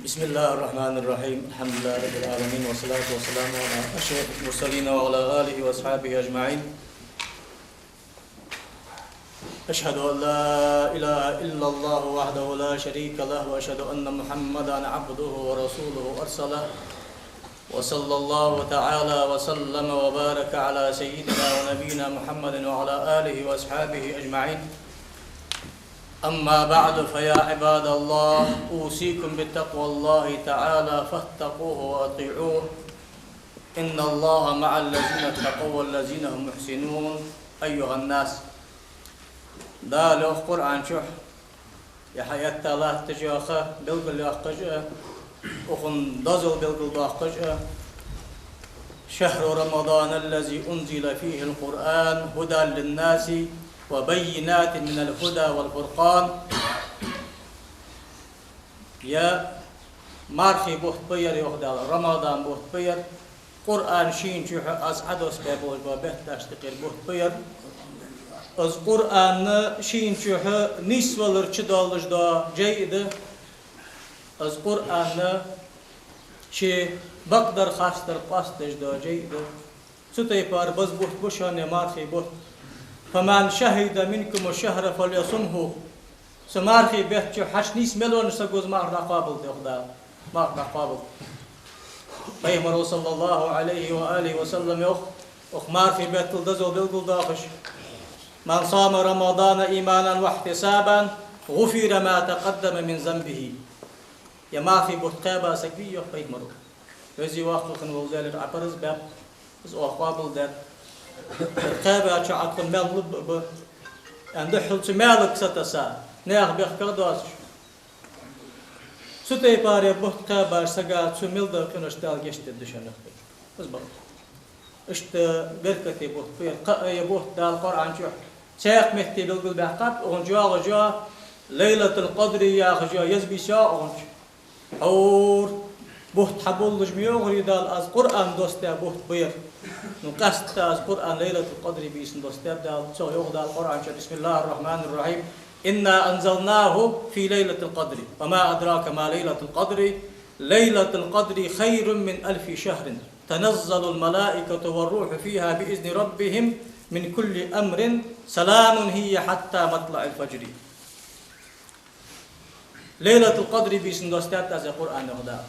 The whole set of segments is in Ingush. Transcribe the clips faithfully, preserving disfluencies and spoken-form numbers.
بسم الله الرحمن الرحيم. الحمد لله رب العالمين، والصلاة والسلام على أشرف المرسلين وعلى آله وأصحابه أجمعين. أشهد أن لا إله إلا الله وحده لا شريك له، وأشهد أن محمدا عبده ورسوله أرسله، وصلى الله تعالى وسلم وبارك على سيدنا ونبينا محمد وعلى آله وأصحابه أجمعين. أما بعد، فيا عباد الله، أوصيكم بتقوى الله تعالى فاتقوه وأطيعوه. إن الله مع الذين اتقوا والذين هم محسنون. أيها الناس. Дала йоах Къуръан чу, е хьаэтта латташ йола ха белгалйоаккхаш а, укхан дозал белгалдоаккхаш а: شهر رمضان الذي أنزل فيه القرآن هدى للناس وبينات من الهدى والفرقان. Е мархий бутт ба ер, йоах Дала, Рамадан бутт ба ер, Къуръан шийна чухь аз Ӏодоссабаь болаш бола бетташта юкъера бутт ба ер. Из Къуръан шийна чухь нийсвалар чудоалаш дола жай а да. Из Къуръан ший бакъдар, харцдар къоастадеш дола жай а да. Цу тайпара база бутт ба шоана мархий бутт. فمن شهد منكم الشهر فليصمه. Цу мархий бетта чу хьаьша нийса мел волча саго из марха дӀакхоабалда, йоах Дала. Марха дӀакхоабалда. Пайхамаро, صلى الله عليه وآله وسلم, йоах, укх мархий беттал дозал белгалдоахаш: من صام رمضان إيمانا واحتسابا غفر له ما تقدم من ذنبه. Е мархий бутт кхаьба саг вий, йоах Пайхамаро, Веза-Воккха хинна вола Даьла, Ӏа параз баьб, из оаха къоабалдаьд. Кхаьбача Ӏа тхона маьл лургба, аьнна, духхьал цу маьлага сатесса, наьха бехках доацаш. Цу тайпара бутт кхаьбача сага цо мел дола къинош Дала гешт дергда шоана, йоах Пайхамаро. Из ба. Иштта беркате бутт ба ер. Кхы а ер бутт Дала Къуръан чу цхьаькха метте белгалбаьккхаб, укхан чу йоагӀаш я Лайлатул-Къадри яхаш я еза бийса, укхан чу. Хьур бутт хьаболлаш ма йоахарий Дала, аз Къуръан доссадаь бутт ба ер. Ну, къаьстта аз Къуръан Лайлатул-Къадри бийсан доссадаьд Дала. Цо йоах Дала Къуръан чу: بسم الله الرحمن الرحيم. إنا أنزلناه في ليلة القدر. وما أدراك ما ليلة القدر. ليلة القدر خير من ألف شهر. تنزل الملائكة والروح فيها بإذن ربهم من كل أمر. سلام هي حتى مطلع الفجر. Лайлатул-Къадри бийсан доссадаьд аз ер Къуръан, йоах Дала.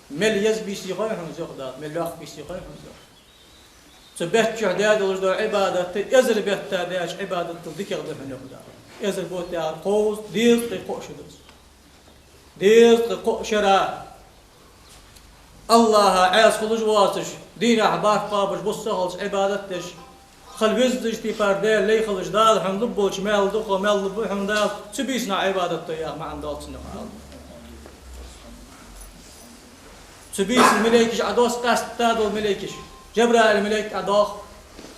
Мел еза бийса я хой хьона из, йоах Дала, мел йоккха бийса я хой хьона из, йоах. Цу бетта чу даь долаш дола Ӏибадат эзар бетта даьча Ӏибадатал дикагӀа да хьона, йоах Дала. Эзар бутт яхар кховзткъа дезткъеи кхо шу да из. Дезткъеи кхо шера АллахӀа Ӏеса хулаш воацаш, дийнахьа барт кхоабаш, бус ца хилча Ӏибадат деш, хила веззача тайпара Даьла лай хилча, Дала хьона лургболча маьл дукхагӀа маьл лургба хьона Дала, цу бийсан Ӏибадат де яха маӀан доал цунах, Ӏа. Цу бийсан малейкаш Ӏодосс, къаьстта дола малейкаш. Жабраил малейк Ӏодоах.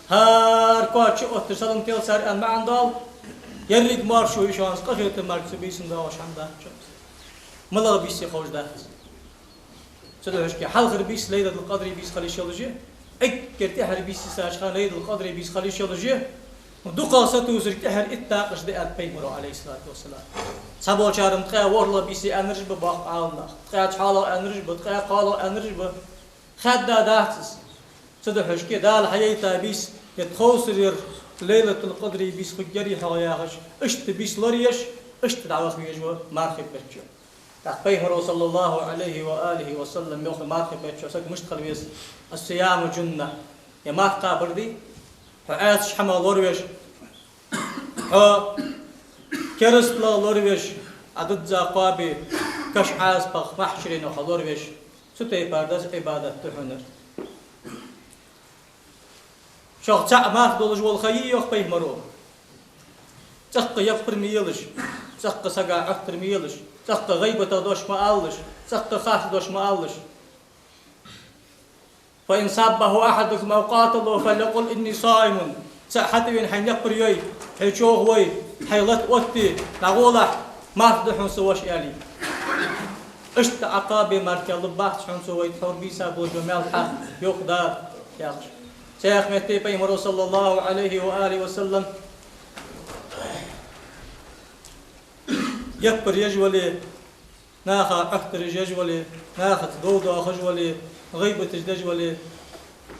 ХӀара кхоачаш оттар салам тел цар аьнна маӀан доал. Еррига маршо я шоана, къахетам мара цу бийсан доагӀаш хӀама дац шоана. МалагӀа бийса я ховш дац. Цудухьа хьалхара бийса Лайлатул-Къадри бийса хила йиш йолаш я, эггара тӀехьара бийса йисача хана Лайлатул-Къадри бийса хила йиш йолаш я, дукхагӀа сатувсарга тӀехьара итт дакъаш да, аьннад Пайхамаро, عليه الصلاة والسلام. Цхьаболчар ткъаь ворхӀлагӀа бийса я аьннараш ба, боху Ӏаламнаха, ткъаь цхьоалагӀа аьннараш ба, ткъаь кхоалагӀа аьннараш ба. Хаьдда дац из. Цудухьа Дала хьаяйта бийса, е тховсара Лайлатул-Къадри бийса хургьярий хьогӀ яхаш, иштта бийса лораеш, иштта дӀаваха везаш ва мархий бетта чу. ТӀаккха Пайхамаро, صلى الله عليه وآله وسلم, йоах, мархий бетта чу саг мишта хила веза: الصيام جنة. Е марха кхабар дий, хьо Ӏаьсача хӀамах лоравеш, хьо керасталах лоравеш, Ӏа дизза кхоабе, каша Ӏазапах, махьшаре хьо лоравеш, цу тайпара деза Ӏибадат да хьона ер. Шох цаӀ марха долаш вола ха йий, йоах Пайхамаро, цӀаккха яппар ма елаш, цӀаккха сага Ӏоттар ма елаш, цӀаккха гӀийбатах дош ма алалаш, цӀаккха харц дош ма алалаш. فإن سابه أحدكم أو قاتله فليقل: إني صائم. ЦаӀ хьатӀавена хьайна яппар йой, хьай чӀоагӀа вой, хьай лата отте, дӀагӀолахь, марха да хьона са, воша, аьле. Иштта Ӏа кхаба мара кхы лургбац хьона цо вай тхьовра бийса болча маьлха, йоах Дала, яхаш. Цхьаькха метте Пайхамаро, صلى الله عليه وآله وسلم, яппар еш вале, Наха Ӏоттараш еш вале, нахаца дов доахаш вале, гӀийбаташ деш вале,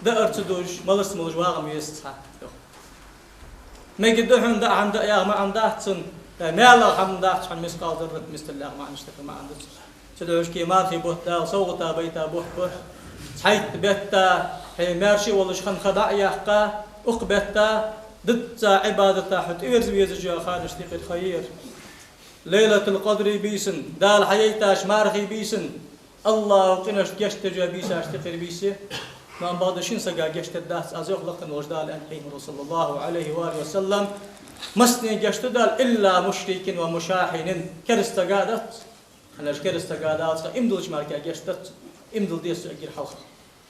даар ца дувш, маларца малаш вагӀа ма веза цхьа, йоах. Мегаргда хьона даа хӀама даа яха маӀан дац цун, э, маьлах хӀама дац хьона мискъал заррат мистал яха маӀан, иштта маӀан да цун. Цудухьа шке мархий бутт Дала совгӀата байта бутт ба. Цхьайтта бетта хьо маьрша волаш хана ха дӀа а яьккха, укх бетта дизза Ӏибадата хьо тӀаверза везаш йола ханаш тӀехьара ха я ер. Лайлатул-Къадри бийсан, Дала хьаяйташ мархий бийсан, АллахӀа къиношта гешт деш йола бийсаш тӀехьара бийса я. Но амма бакъда шин сага гешт дергдац аз, йоах лакха волча Дала, аьннад Пайхамаро, صلى الله عليه وآله وسلم, массане гешт ду Дала, إلا مشرك ومشاحن, кераста сага дац. ХӀана аьлча кераста сага Дала цкъа иман диллача мара гешт дац, иман дилла деза цо эггара хьалха.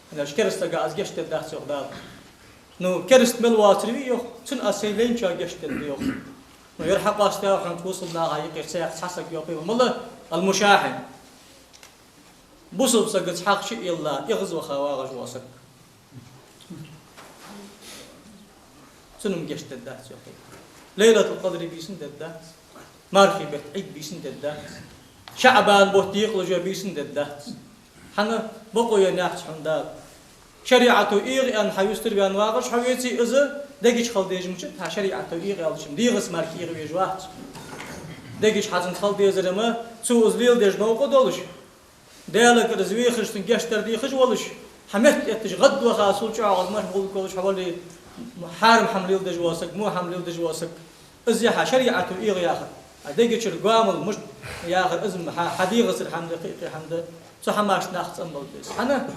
ХӀана аьлча кераста сага аз гешт дергдац, йоах Дала. Ну, кераста мел воацар вий, йоах, цунна аз сай лайначоа гешт дергда, йоах. Ну, ер хьакъоастаяьй хьона бусалба наха юкъера цхьа саг, йоах, мала, ал-мушахьин. Бусалба сагаца хьагӀ чу а елла, эгӀазваха вагӀаш вола саг. Цунна-м гешт дергдац, йоах. Лайлатул-Къадри бийсан дергдац. Мархий бетта Ӏид бийсан дергдац. ШаӀбан бутт декъалуш йола бийсан дергдац. ХӀана? Бокъо еннаяц хьона Дала. ШариӀато эгӀа аьнна хьа юстара ваьнна вагӀаш хьо веце, из дега чу хила дезаш ма дац, хьа шариӀато эгӀа аьлча-м, дегӀаца мара эгӀавеш вац. Дега чу хьа цунца хила дезар-м, цо из леладеш новкъа долаш, Даьлагара из вехаш, цунна гешт дар дехаш волаш, хьа метта этташ гӀадваха, сул чӀоагӀа машгӀул волаш хьо вале, хьарам хӀама леладеш вола саг, во хӀама леладеш вола саг. Из я хьа шариӀато эгӀа яхар. А дега чура гоамал мишта яхар, из-м хьа, хьа дегӀацара хӀама да, кхы-кхы хӀама да, цу хӀамашта нах цӀенбала беза. ХӀана?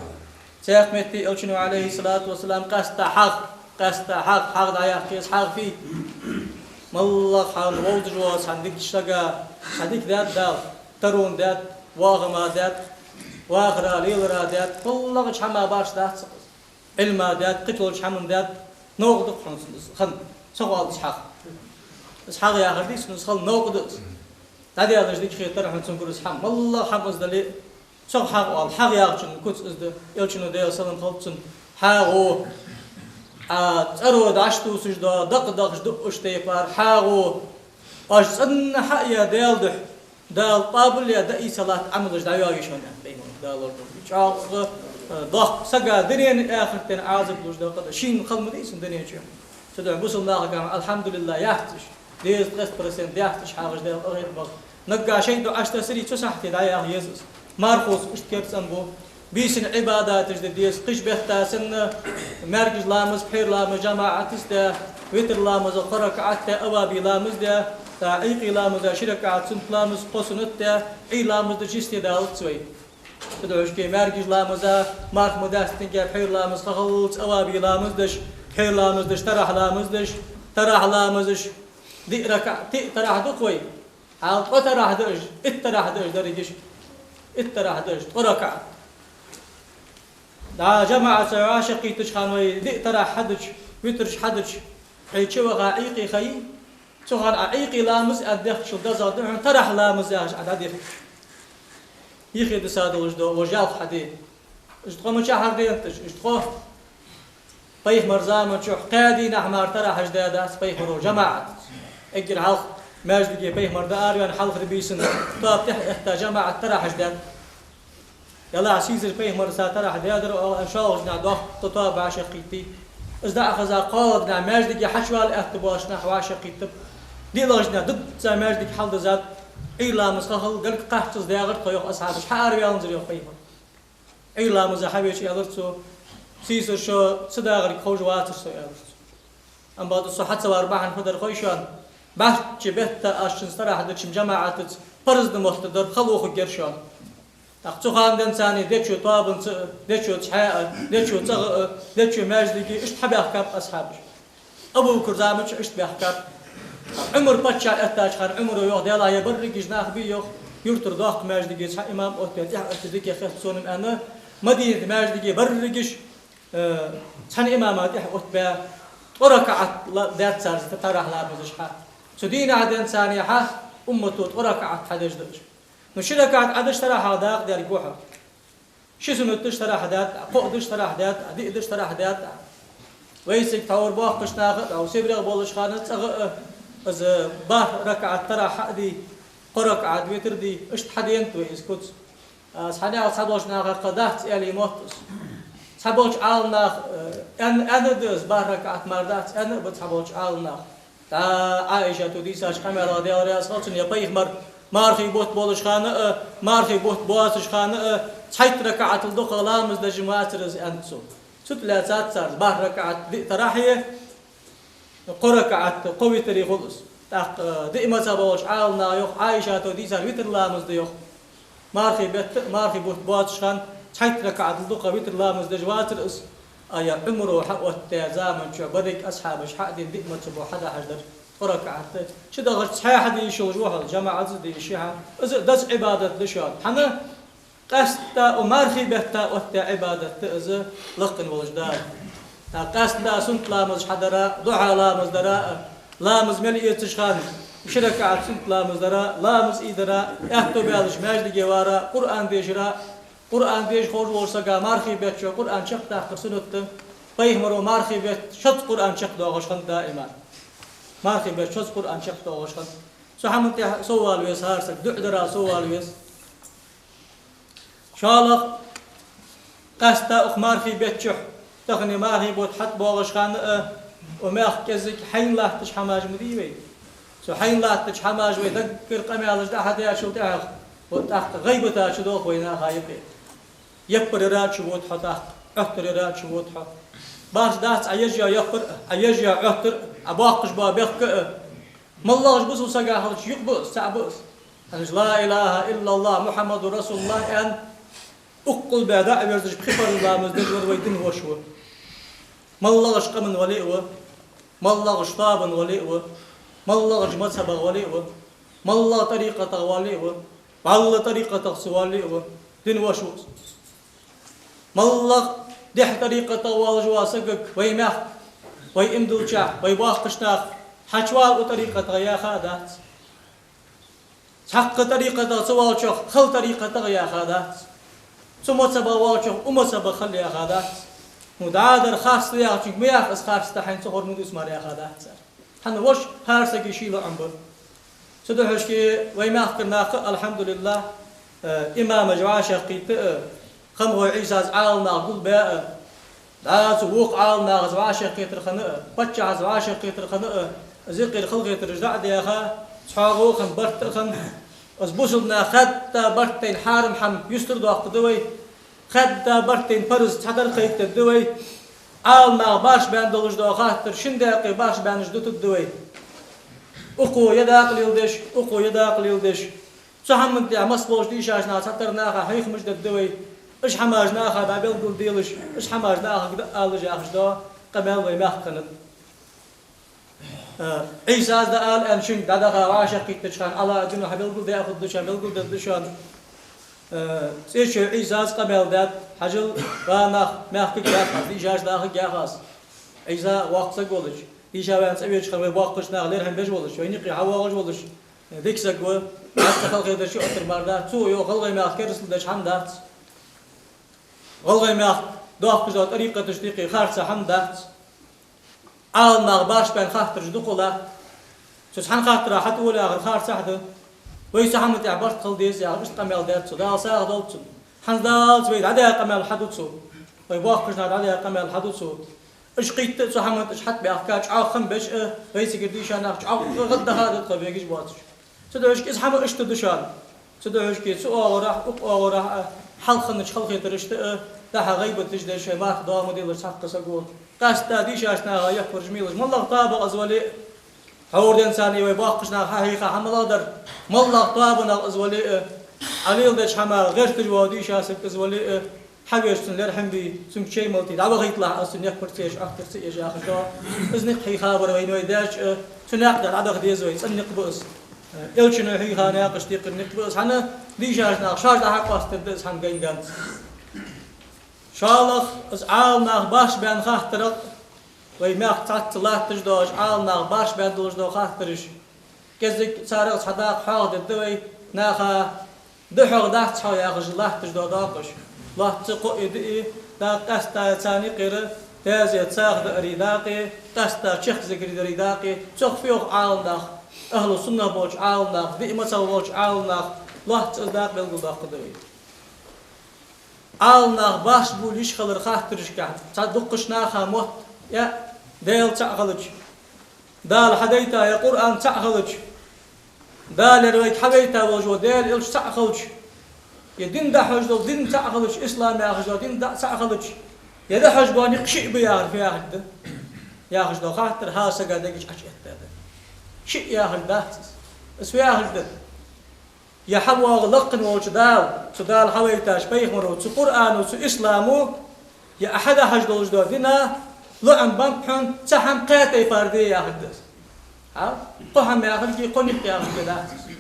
Цхьаькха метте Элчано, عليه الصلاة والسلام, къаьстта хьагӀ, къаьстта хьагӀ, хьагӀ дӀаяккха еза, хьагӀ фий? МаллагӀа хьа вовзаш вола цхьан дикача сага цхьа дика даьд Дала, таро даьд, воагӀам даьд, вахара, лелара даьд, кхоалагӀча хӀаман башха дац из. Ӏилма даьд, кхыча волча хӀаман даьд, новкъа да-кх хьона цунна из хинна, ца хоаллаш хьагӀ. Из хьагӀ яхар дий цунна, из хинна новкъа да из. ДӀадаьлча дика хетар хьона цунгара из хӀама, маллагӀа хӀама из дале а. Цох хьагӀ оал, хьагӀ яхачун куц из да, Элчано, Даьла салам хилда цунна, хьагӀо, Ӏа цӀеро дӀатувсаш дола дакъа дахаш дуаш тайпара хьагӀо, оаш цӀенна хьа а яь Даьла духьа, Дала къоабал а яь даь, из салат Ӏамалаш дӀайоагӀий шоана, аьннад Пайхамаро, Дала лорадолда. ЧӀоагӀа, э, доккха сага дунен а, ахартен а Ӏазап луш дола къа да, шийна хала ма дий цун дунен чу. Цудухьа бусалба нахага-м алхьамдулиллахӀ яхаш, дезткъест процент яхаш хьагӀаш Даьла къахетам болба. Наггахьа шайтӀа Ӏаш тасаре, цу сахьте дӀаяха еза из. Мархоца иштта керда цӀенбу. Бийсанна Ӏибадаташ де деза, кхыча бетта санна, маьркӀажа ламаз, пхьера ламаз жамаӀатаца де, витр ламаз кхо ракаӀат де, аввабий ламаз де, тӀаккха Ӏийкъий ламаз ши ракаӀат, суннат ламаз кхо суннат де, Ӏий ламаз деш йисте далац вай. Цудухьа шке маьркӀажа ламаза марха ма даьстинге, пхьера ламаз ха хиллалца аввабий ламаз деш, пхьера ламаз деш, тарахь ламаз деш, тарахь ламазаш диъ ракаӀат, диъ тарахь да-кх вай. Хьал ткъо тарахь да уж, итт тарахь да уж дерригаш, итт тарахь да уж, ткъо ракаӀат. ДӀа жамаӀатаца вӀашагӀкхийттача хана вай диъ тарахь хьадича, витраш хьадича, хьо чу ваха Ӏийкъе ха йий? Цу хана Ӏа Ӏийкъий ламаз аьнна дехкачул дезагӀа да хьона тарахь ламаз яхаш Ӏа дӀадихка. Йихе дисадолаш да вож ялх хьаде. Уж ткъо мичахьара денад уж, уж ткъо? Пайхамара заман чухь кхаь дийнахьа мара тарахьаш даьдац Пайхамаро жамаӀатаца. Эггара хьалха маьждиге Пайхамар дӀаараваьнна хьалхарча бийсан тоаба тӀехьа этта жамаӀат тарахьаш даьд. Делахь сийсара Пайхамараца тарахь даьдар, оаха шоллагӀча дийнахьа доккха тоаба вӀашагӀкхийттий. Из дӀа а хеза, кхоалагӀча дийнахьа маьждиге хьачувала аьттув болаш нах вӀашагӀкхийттаб. ДиълагӀча дийнахьа дизза маьждиг хьалдизад. Ӏий ламаз ха хилла, галга кхаччалца дагӀар тхо, йоах асхьабаша, хьаараваьннзар, йоах Пайхамар. Ӏий ламаза хьавеча, аьлар цо, сийсара шо ца дагӀарг ховш вацар со, аьлар цо. Амма бакъда цо хьа ца вар бахьан фу дар хой шоана? БӀарчча бетта аз шоана тарахь дича-м жамаӀатаца парз намотта дар хала ухаргьяр шоана. ТӀаккха цу хана денз царна дечо тоабанца а, дечо цхьаь а, дечо цӀагӀа а, дечо маьждиге, иштта хьабаьхкаб асхьабаш. Абу-Бакра заман чу иштта баьхкаб. Ӏумар паччахь эттача хана Ӏумара йоах, Даьлахьа, е берригаш нах бий, йоах, юртара доккха маьждиге цхьа имам оттабе, тӀехьа оттабе дика хет сона-м, аьнна, Мадината маьждиге берригаш, э, цхьан имама тӀехьа оттабе, ткъо ракаӀат ла-, даьд цар тарахь ламазаш хьа. Цу дийнахьа денз царна хьа уммато ткъо ракаӀат хьадеш да уж. Ну, ши ракаӀат Ӏа деш тарахьах дакъа дергва хьо. Ши суннат деш тарахь даьд, кхоъ деш тарахь даьд, диъ деш тарахь даьд. Вайцига тхьовра боккхийча наха а, тхьовра СибрегӀа болча хана цӀагӀа а, из бархӀ ракаӀат тарахь хьа а дий, Кхо ракаӀат витр де, иштта хьаденад вай из куц. А, цхьаннех цхьаболча наха кхы дац аьле мотт из. Цхьаболча Ӏаламнаха, э, аьн-, аьнна да из, бархӀ ракаӀат мара дац аьнна а ба цхьаболча Ӏаламнаха. ТӀа Ӏайшата дийцача къамаьлах, Даьла раьза хилва цунна, е пайхамар мархий бутт болаш хана а, мархий бутт боацаш хана а, цхьайтта ракаӀатал дукха ламаз деш вацар из аьннад цо. Цу тӀа лаьцад цар бархӀ ракаӀат диъ тарахьи, кхо ракаӀат, кхо витри хул из. ТӀаккха, э, диъ мазхӀаб болча Ӏаламнаха йоах, Ӏайшата дийцар витр ламаз да йоах. Мархий бетта, мархий бутт боацаш хана цхьайтта ракаӀатал дукха витр ламаз деш вацар из. А е Ӏумара хьаоттадаь заман чу беррига асхьабаша хьа а дена, диъ мазхӀабо хьадахьаш дар кхо ракаӀат. Чу дахача цхьаь хьадийшалаш ва хьал, жамаӀатаца дийша хьа. Из деза Ӏибадат да шоана. ХӀана? Къаьстта укх мархий бетта оттадаь Ӏибадат да из лакхе волча Дала. ТӀаккха къаьстта суннат ламазаш хьадара, духьа ламаз дара, ламаз мел эцаш хана ши ракаӀат суннат ламаз дара, ламаз ийдара, аьттув баьлча маьждиге вара, Къуръан дешара, Къуръан деша ховш волча сага мархий бетта чу Къуръан чакхдаккхар суннат да. Пайхамаро мархий бетта шозза Къуръан чакхдоахаш хиннад даим. Мархий бетта шозза Къуръан чакхдоахаш хиннад. Цу хӀаман тӀа соввала веза хӀара саг, дуӀа дара соввала веза. ШоллагӀа, къаьстта укх мархий бетта чу, тахан мархий бутт хьатӀабоагӀаш хана а, укх мехка кӀезига хьайна латтача хӀамаша ма дий вай. Цу хьайна латтача хӀамаша вай даггара къамаьлаш дӀахьадаьчул тӀехьагӀа, вот тӀаккха гӀийбата чудоагӀа вай наха юкъе. Яппар яра чувода хьо тӀаккха, Ӏоттар яра чувода хьо. Башха дац Ӏа еш йола яппар а, Ӏа еш йола Ӏоттар а, Ӏа боаккхаш бола бехк а. МоллагӀча бусалба сага хилча юкъ ба из, цаӀ ба из. ХӀанз «Ла илахӀа иллаллахӀ, Мухьаммадун расулуллахӀ» аьнна, укх къулбе дӀа а верзаш, пхи парз ламаз деш вар вай дина воша ва. МоллагӀча къаман вале а ва, моллагӀча тоабан вале а ва, моллагӀча мазхӀабах вале а ва, моллагӀча тӀарикъатах вале а ва, вӀалла тӀарикъатах ца вале а ва, дина воша ва из. МоллагӀа дехьа тӀарикъатах волаш вола сагага вай мехка, вай имдалчахь, вай боккхийча наха: «Хьачувала укх тӀарикъатах» яха а дац. Цхьаккха тӀарикъатах ца волчох хала тӀарикъатах яха а дац. Цу мазхӀабах волчох укх мазхӀабах хила яха а дац. Ну, дӀадар харц да яхачунга ма яха, из харц да, хьайна ца ховр ма дувца мара яха а дац цар. ХӀана, воша хӀара сага шийла Ӏомабу. Цудухьа-кх вай мехкара наха, алхьамдулиллахӀ, э, имамаша вӀашагӀкхийтта а, Хамхой Ӏийсас Ӏаламнах гулбаь а, дӀа цу вокх Ӏаламнахаца вӀашагӀкхетар хинна а, паччахьаца вӀашагӀкхетар хинна а, из юкъера халахетараш дӀа а даьха, цхьоагӀо а хинна, барт а хинна, из бусалба наха хадда барт тайна хьарам хӀама юстардоаккхаргда вай, хадда барт тайна парз цхьатарра кхайкадергда вай, Ӏаламнаха башха баьнна долаш дола хаттар шин даькъе башха баьннаш дутаргда вай. Укхо ер дакъа леладеш, укхо ер дакъа леладеш. Цу хӀаман тӀа массаболча дийшача наха, цхьатарра наха хьехамаш дергда вай. Уж хӀамаш наха дӀабелгалделаш, уж хӀамаш нахага дӀаалалаш яхаш дола къамаьл вай мехка хиннад. Э, Ӏийсас дӀаала аьнна шуга дӀадаха вӀашагӀкхийттача хана Ӏалауддина хьабелгалдаь хургда шоана, белгалдергда шоана. Э, ЦӀечой Ӏийсас къамаьл даьд, хьажал, ва нах, мехкага яхаш, дийшача нахага яхаш. Ӏийса воккха саг волаш, дийша ваьнна цӀавеча хана вай боккхийча наха лерхӀам беш волаш, вайна юкъе хьавоагӀаш волаш, дика саг ва, цхьаккха халахетараш юатар мара дац, цо йоах, ГӀалгӀай мехка керастал деш хӀама дац. ГӀалгӀай мехка доахкаш дола тӀарикъаташта юкъе харца хӀама дац. Ӏаламнаха башха баьнна хаттараш дукха латт. Цу цхьан хаттара хьатӀавола яхар харцахьа да. Вай цу хӀаман тӀа барт хила деза яхаш, иштта къамаьл даьд цо, Дала сагӀа долда цунна. ХӀанз даллалца вай дӀадаь къамаьл хьаду цо. Вай боккхийча наха дӀадаь къамаьл хьаду цо. Уж кхийтта а цу хӀаман тӀа уж хьатӀабаьхка, чӀоагӀа хам беш а, вайцигара дийша нах чӀоагӀа гӀаддаха а да тха бегаш боацаш. Цудухьа-кх из хӀама иштта да шоана. Цудухьа-кх цу оагӀорахьа, укх оагӀорахьа а, хьалха хиннача халахетарашта а, дӀа-хьа гӀийбаташ деш, шоай марха доагӀа ма делаш цхьаккха саго. Къаьстта дийшача наха яхараш мелаш, моллагӀа тоабах из вале а, хьавар денз царна вай боккхийча наха хьахьийха хӀама малагӀа дар, моллагӀа тоабанах из вале а, Ӏа леладеча хӀамах гӀерташ вола дийша саг из вале а, хьавеча цунна лерхӀам бе, цунга чай малте, дӀавахийталахь, аз цунна некъ ца еш, Ӏоттар ца еш яхаш дола. Из никъ хьийха бар вайна вай даьча а, цу наькъа тӀа дӀадаха деза вай, цӀена никъ ба из. Элчано хьийха наькъаш текхар никъ ба из, хӀана, дийшача наха шоаш дӀахьакъоастадергда из хӀама ган-ганз. ШоллагӀа, из Ӏаламнаха башха баьнна хаттарах, вай мехка цхьацца латташ долаш, Ӏаламнаха башха баьнна долаш дола хаттараш. КӀезига царех цхьа дакъа хьоахадергда вай, наха духьал дац хьо яхаш латташ дола доакъаш. Лоацца кхоъ а, диъ а дакъа, къаьстта царна юкъера таьзет сагӀа даарий дакъа, къаьстта чехка зикар дарий дакъа, цох фу йоах Ӏаламнаха. Ахьлу сунна болча Ӏаламнаха, диъ мазхӀаб болча Ӏаламнаха лоацца из дакъа белгалдоаккхаргда вай. Ӏаламнах башха бола йиш хилар хаттарашка, цхьа дуккхача наха мотт, е Даьла цаӀ хилча, Дала хьадайта е Къуръан цаӀ хилча, Дала ер вайга хьавайта волаш вола Даьла элча цаӀ хилча, е дин дӀахьош дола дин цаӀ хилча, ислам яхаш дола дин дӀа цаӀ хилча, е дӀахьош бола никъ шиъ ба яхар фу яхилга да? Яхаш дола хаттар хӀара сага дега чу Ӏочуэттад. Шиъ яхилга дац из. Из фу яхилга да? Е хьавоагӀа лакхвенна волча Дала, цу Дала хьавайтача пайхамаро, цу Къуръано, цу исламо, е Ӏа хьадахьаш долаш дола дина лоӀам беннаб хьона, цхьа хӀама кхаь тайпара де яхилга да из. Хьа? Кхо хӀама яхилга, кхо никъ яхилга дац из.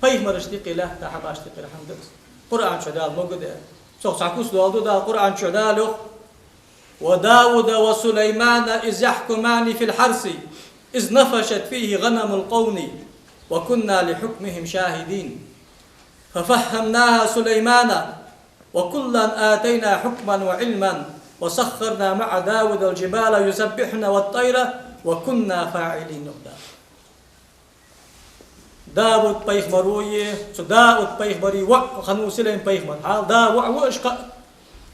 Пайхамарашта юкъе лаьтта хӀамашта юкъера хӀама да из. Къуръан чу Дала могадаьд. Цох цхьа куц доаладу Дала Къуръан чу, Дала йоах: وداود وسليمان إذ يحكمان في الحرث إذ نفشت فيه غنم القوم وكنا لحكمهم شاهدين ففهمناها سليمان وكلا آتينا حكما وعلما وسخرنا مع داود الجبال يسبحن والطير وكنا فاعلين. Дауд пайхамаро е, цу Дауд пайхамара воӀ хиннав Сулейма пайхамар. Хьал да воӀ ва уж кхаъ.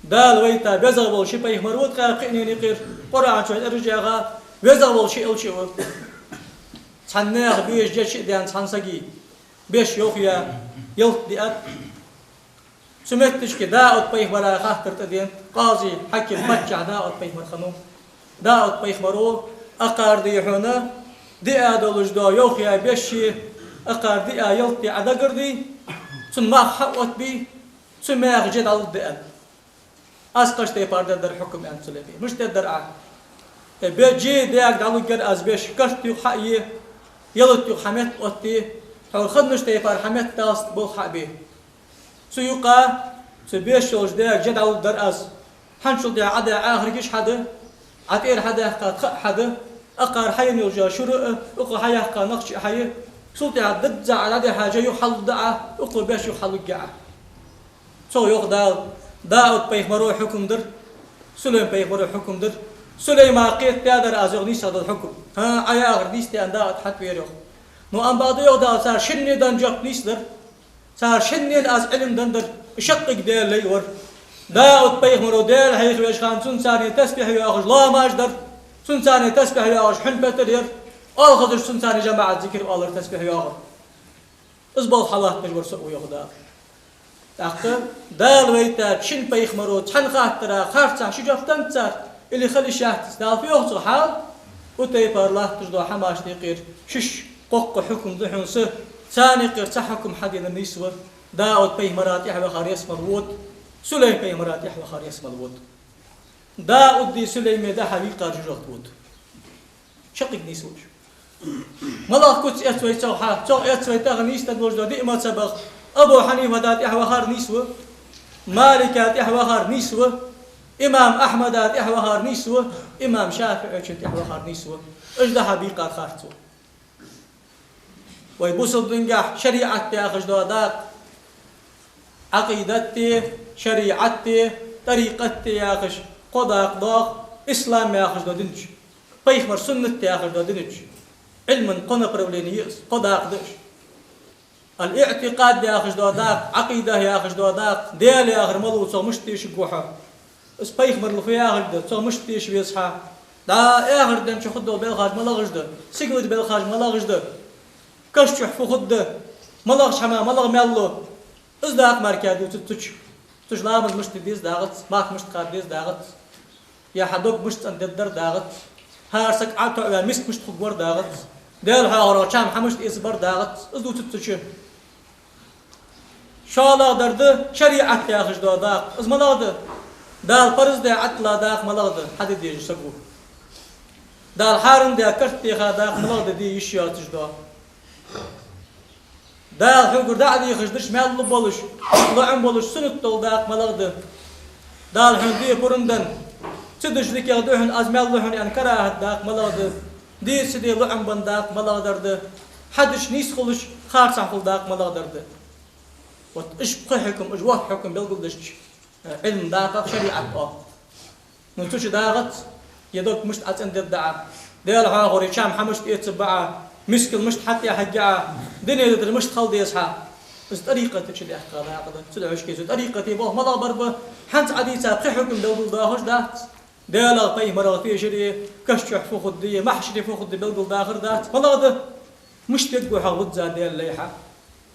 Дала вайта везагӀа вола ши пайхамар ва тха кхаьннена юкъера, Къуръан чу хьаьржа яха, везагӀа вола ши элча ва. Цхьан наьха беш жеча а даьнна цхьан сага беш йохаяь, ялат диад. Цу метташка Дауд пайхамара хаттар тӀадена, къази, хьаким, паччахь Дауд пайхамар хиннав. Дауд пайхамаро акхар дий хьона, диа долаш дола йохаяь беш, акхар диа ялат дий Ӏа дагарде, цун мах хьаоттабе, цу маьха же дӀалургда аьнна. Аз кхыча тайпара дергдар хьукам, аьннад Сулейма. Мишта дергдар Ӏа? Э, бе-, же даьга дӀалургьяр аз беш, карта юха хьае, ялат юха хьаметта оттае, хьо хиннача тайпара хьаметталц болх хьабе. Цу юкъа, цу беш йолча даьга же дӀалургдар аз. ХӀанзчул тӀехьа Ӏа даь Ӏахаргаш хьа да, Ӏа тӀера хьадаьккха тха а хьа да, акхар хьаена йола шура а, укхо хьаяьккха нохчий а хьа я. Цул тӀехьа дизза Ӏа дӀадихьа же юха хьалургда Ӏа, укхо беш юха хьалургья Ӏа. Цо йоах Дала, Дауд пайхамаро хьукам дир, Сулейма пайхамаро хьукам дир. Сулейма кхетадаьдар аз, йоах, нийсагӀа дола хьукам. ХӀа, Ӏа яхар нийса да аьнна Дауд хьатӀавера, йоах. Ну, ам бакъда, йоах Дала, цар шинне денна жоп нийса дар. Цар шиннена аз Ӏилма деннадар, шаккхе Даьла лай вар. Дауд пайхамаро Даьла хьехавеча хана цунцара тасбихь йоахаш лоамаш дар, цунцара тасбихь йоахаш хьун петар яр, оалхазараш цунцара жамаӀат зикар оалар, тасбихь йоахар. Из болх хьалатташ вар со а ва, йоах Дала. ТӀаккха Дала вайтача шин пайхамаро цхьан хаттара харцахьа ши жоп деннад цар, или хила йиш яц, Дала фу йоах цо хьал? Укх тайпара латташ дола хӀамашта юкъера шиш кхоккха хьукам да хьона са, царна юкъера цхьа хьукам хьаденар нийса ва, Дауд пайхамара тӀехьа вахар ялсмала вода, Сулейма пайхамара тӀехьа вахар ялсмала вода. Дауди Сулейми дӀа-хьа векхар жожагӀате вода. Шаккхе нийса волаш. МалагӀа куц эц вай цох хьа? Цох эц вай тахан нийсденна долаш дола диъ мазхӀабах: Абу Хьанифата тӀехьа вахар нийса ва, Малика тӀехьа вахар нийса ва, имам Ахьмада тӀехьа вахар нийса ва, имам ШафиӀийчун тӀехьа вахар нийса ва. Уж дӀа-хьа бекхар харц ва. Вай бусалба дингахь шариӀат яхаш дола дакъа, Ӏакъидат а, шариӀат а, тӀарикъат а яхаш кхо дакъа доагӀа ислам яхаш долча дина чу, пайхамара суннат яхаш долча дина чу. Ӏилман кхо направлени я из, кхо дакъа да уж. Ал-иӀтикъад яхаш дола дакъа, Ӏакъида яхаш дола дакъа, Даьла яхар малув, цох мишта тешаргва хьо? Из пайхамарал фу яхилга да, цох мишта теша веза хьо? ДӀа эхарт денна чу хургдола белхаш малагӀаш да, сигалара белхаш малагӀаш да, каша чу фу хургда, малагӀча хӀаман малагӀа маьл лу? Из дакъа мара дувцац цу чу. Цу чу ламаз мишта де деза дагӀац, марха мишта кхаба деза дагӀац, е хьа дог мишта цӀендергдар дагӀац, хӀара саг Ӏо а тоӀаваь миска мишта хургвар дагӀац, Даьла хьоахорах чам хьа мишта эцаргбар дагӀац, из дувцац цу чу. ШоллагӀдар да шариӀат яхаш дола дакъа. Из малагӀа да? Дала парз даь Ӏаттала дакъа малагӀа да, хьаде дезаш саго? Дала хьарам даь, карт теха дакъа малагӀа да, де йиш йоацаш дола? Дала хьогара дӀа а дехаш, деш маьл лу болаш, лоӀам болаш, суннат дола дакъа малагӀа да? Дала хьона де пурам денна, ца деш дикагӀа да хьона, аз маьл лу хьона аьнна карахӀат дакъа малагӀа да? Де ца де лоӀам бенна дакъа малагӀдар да? Хьадеш нийса хулаш, харцахьа хул дакъа малагӀдар да? Вот уж пхи хьукам, уж ворхӀ хьукам белгалдеш, э, Ӏилма дакъа шариӀат оал. Ну, цу чу дагӀац, е дог мишта Ӏоцендергда Ӏа, Даьла хьоахорах чам хьа мишта эцаргба Ӏа, Мискал мишта хьатӀехьаргья Ӏа, дунен тӀара мишта хила деза хьа. Из тӀарикъата чу даьккха дакъа да. Цудухьа шке цу тӀарикъата болх малагӀа бар ба, хӀанз Ӏа дийца пхи хьукам белгалдаьхаш дац. Даьлах, пайхамарах тешар, каша чу фу хургда, махьшаре фу хургда белгалдахар дац. МалагӀа да? Мишта вергва хьо визза Даьла лай хьа?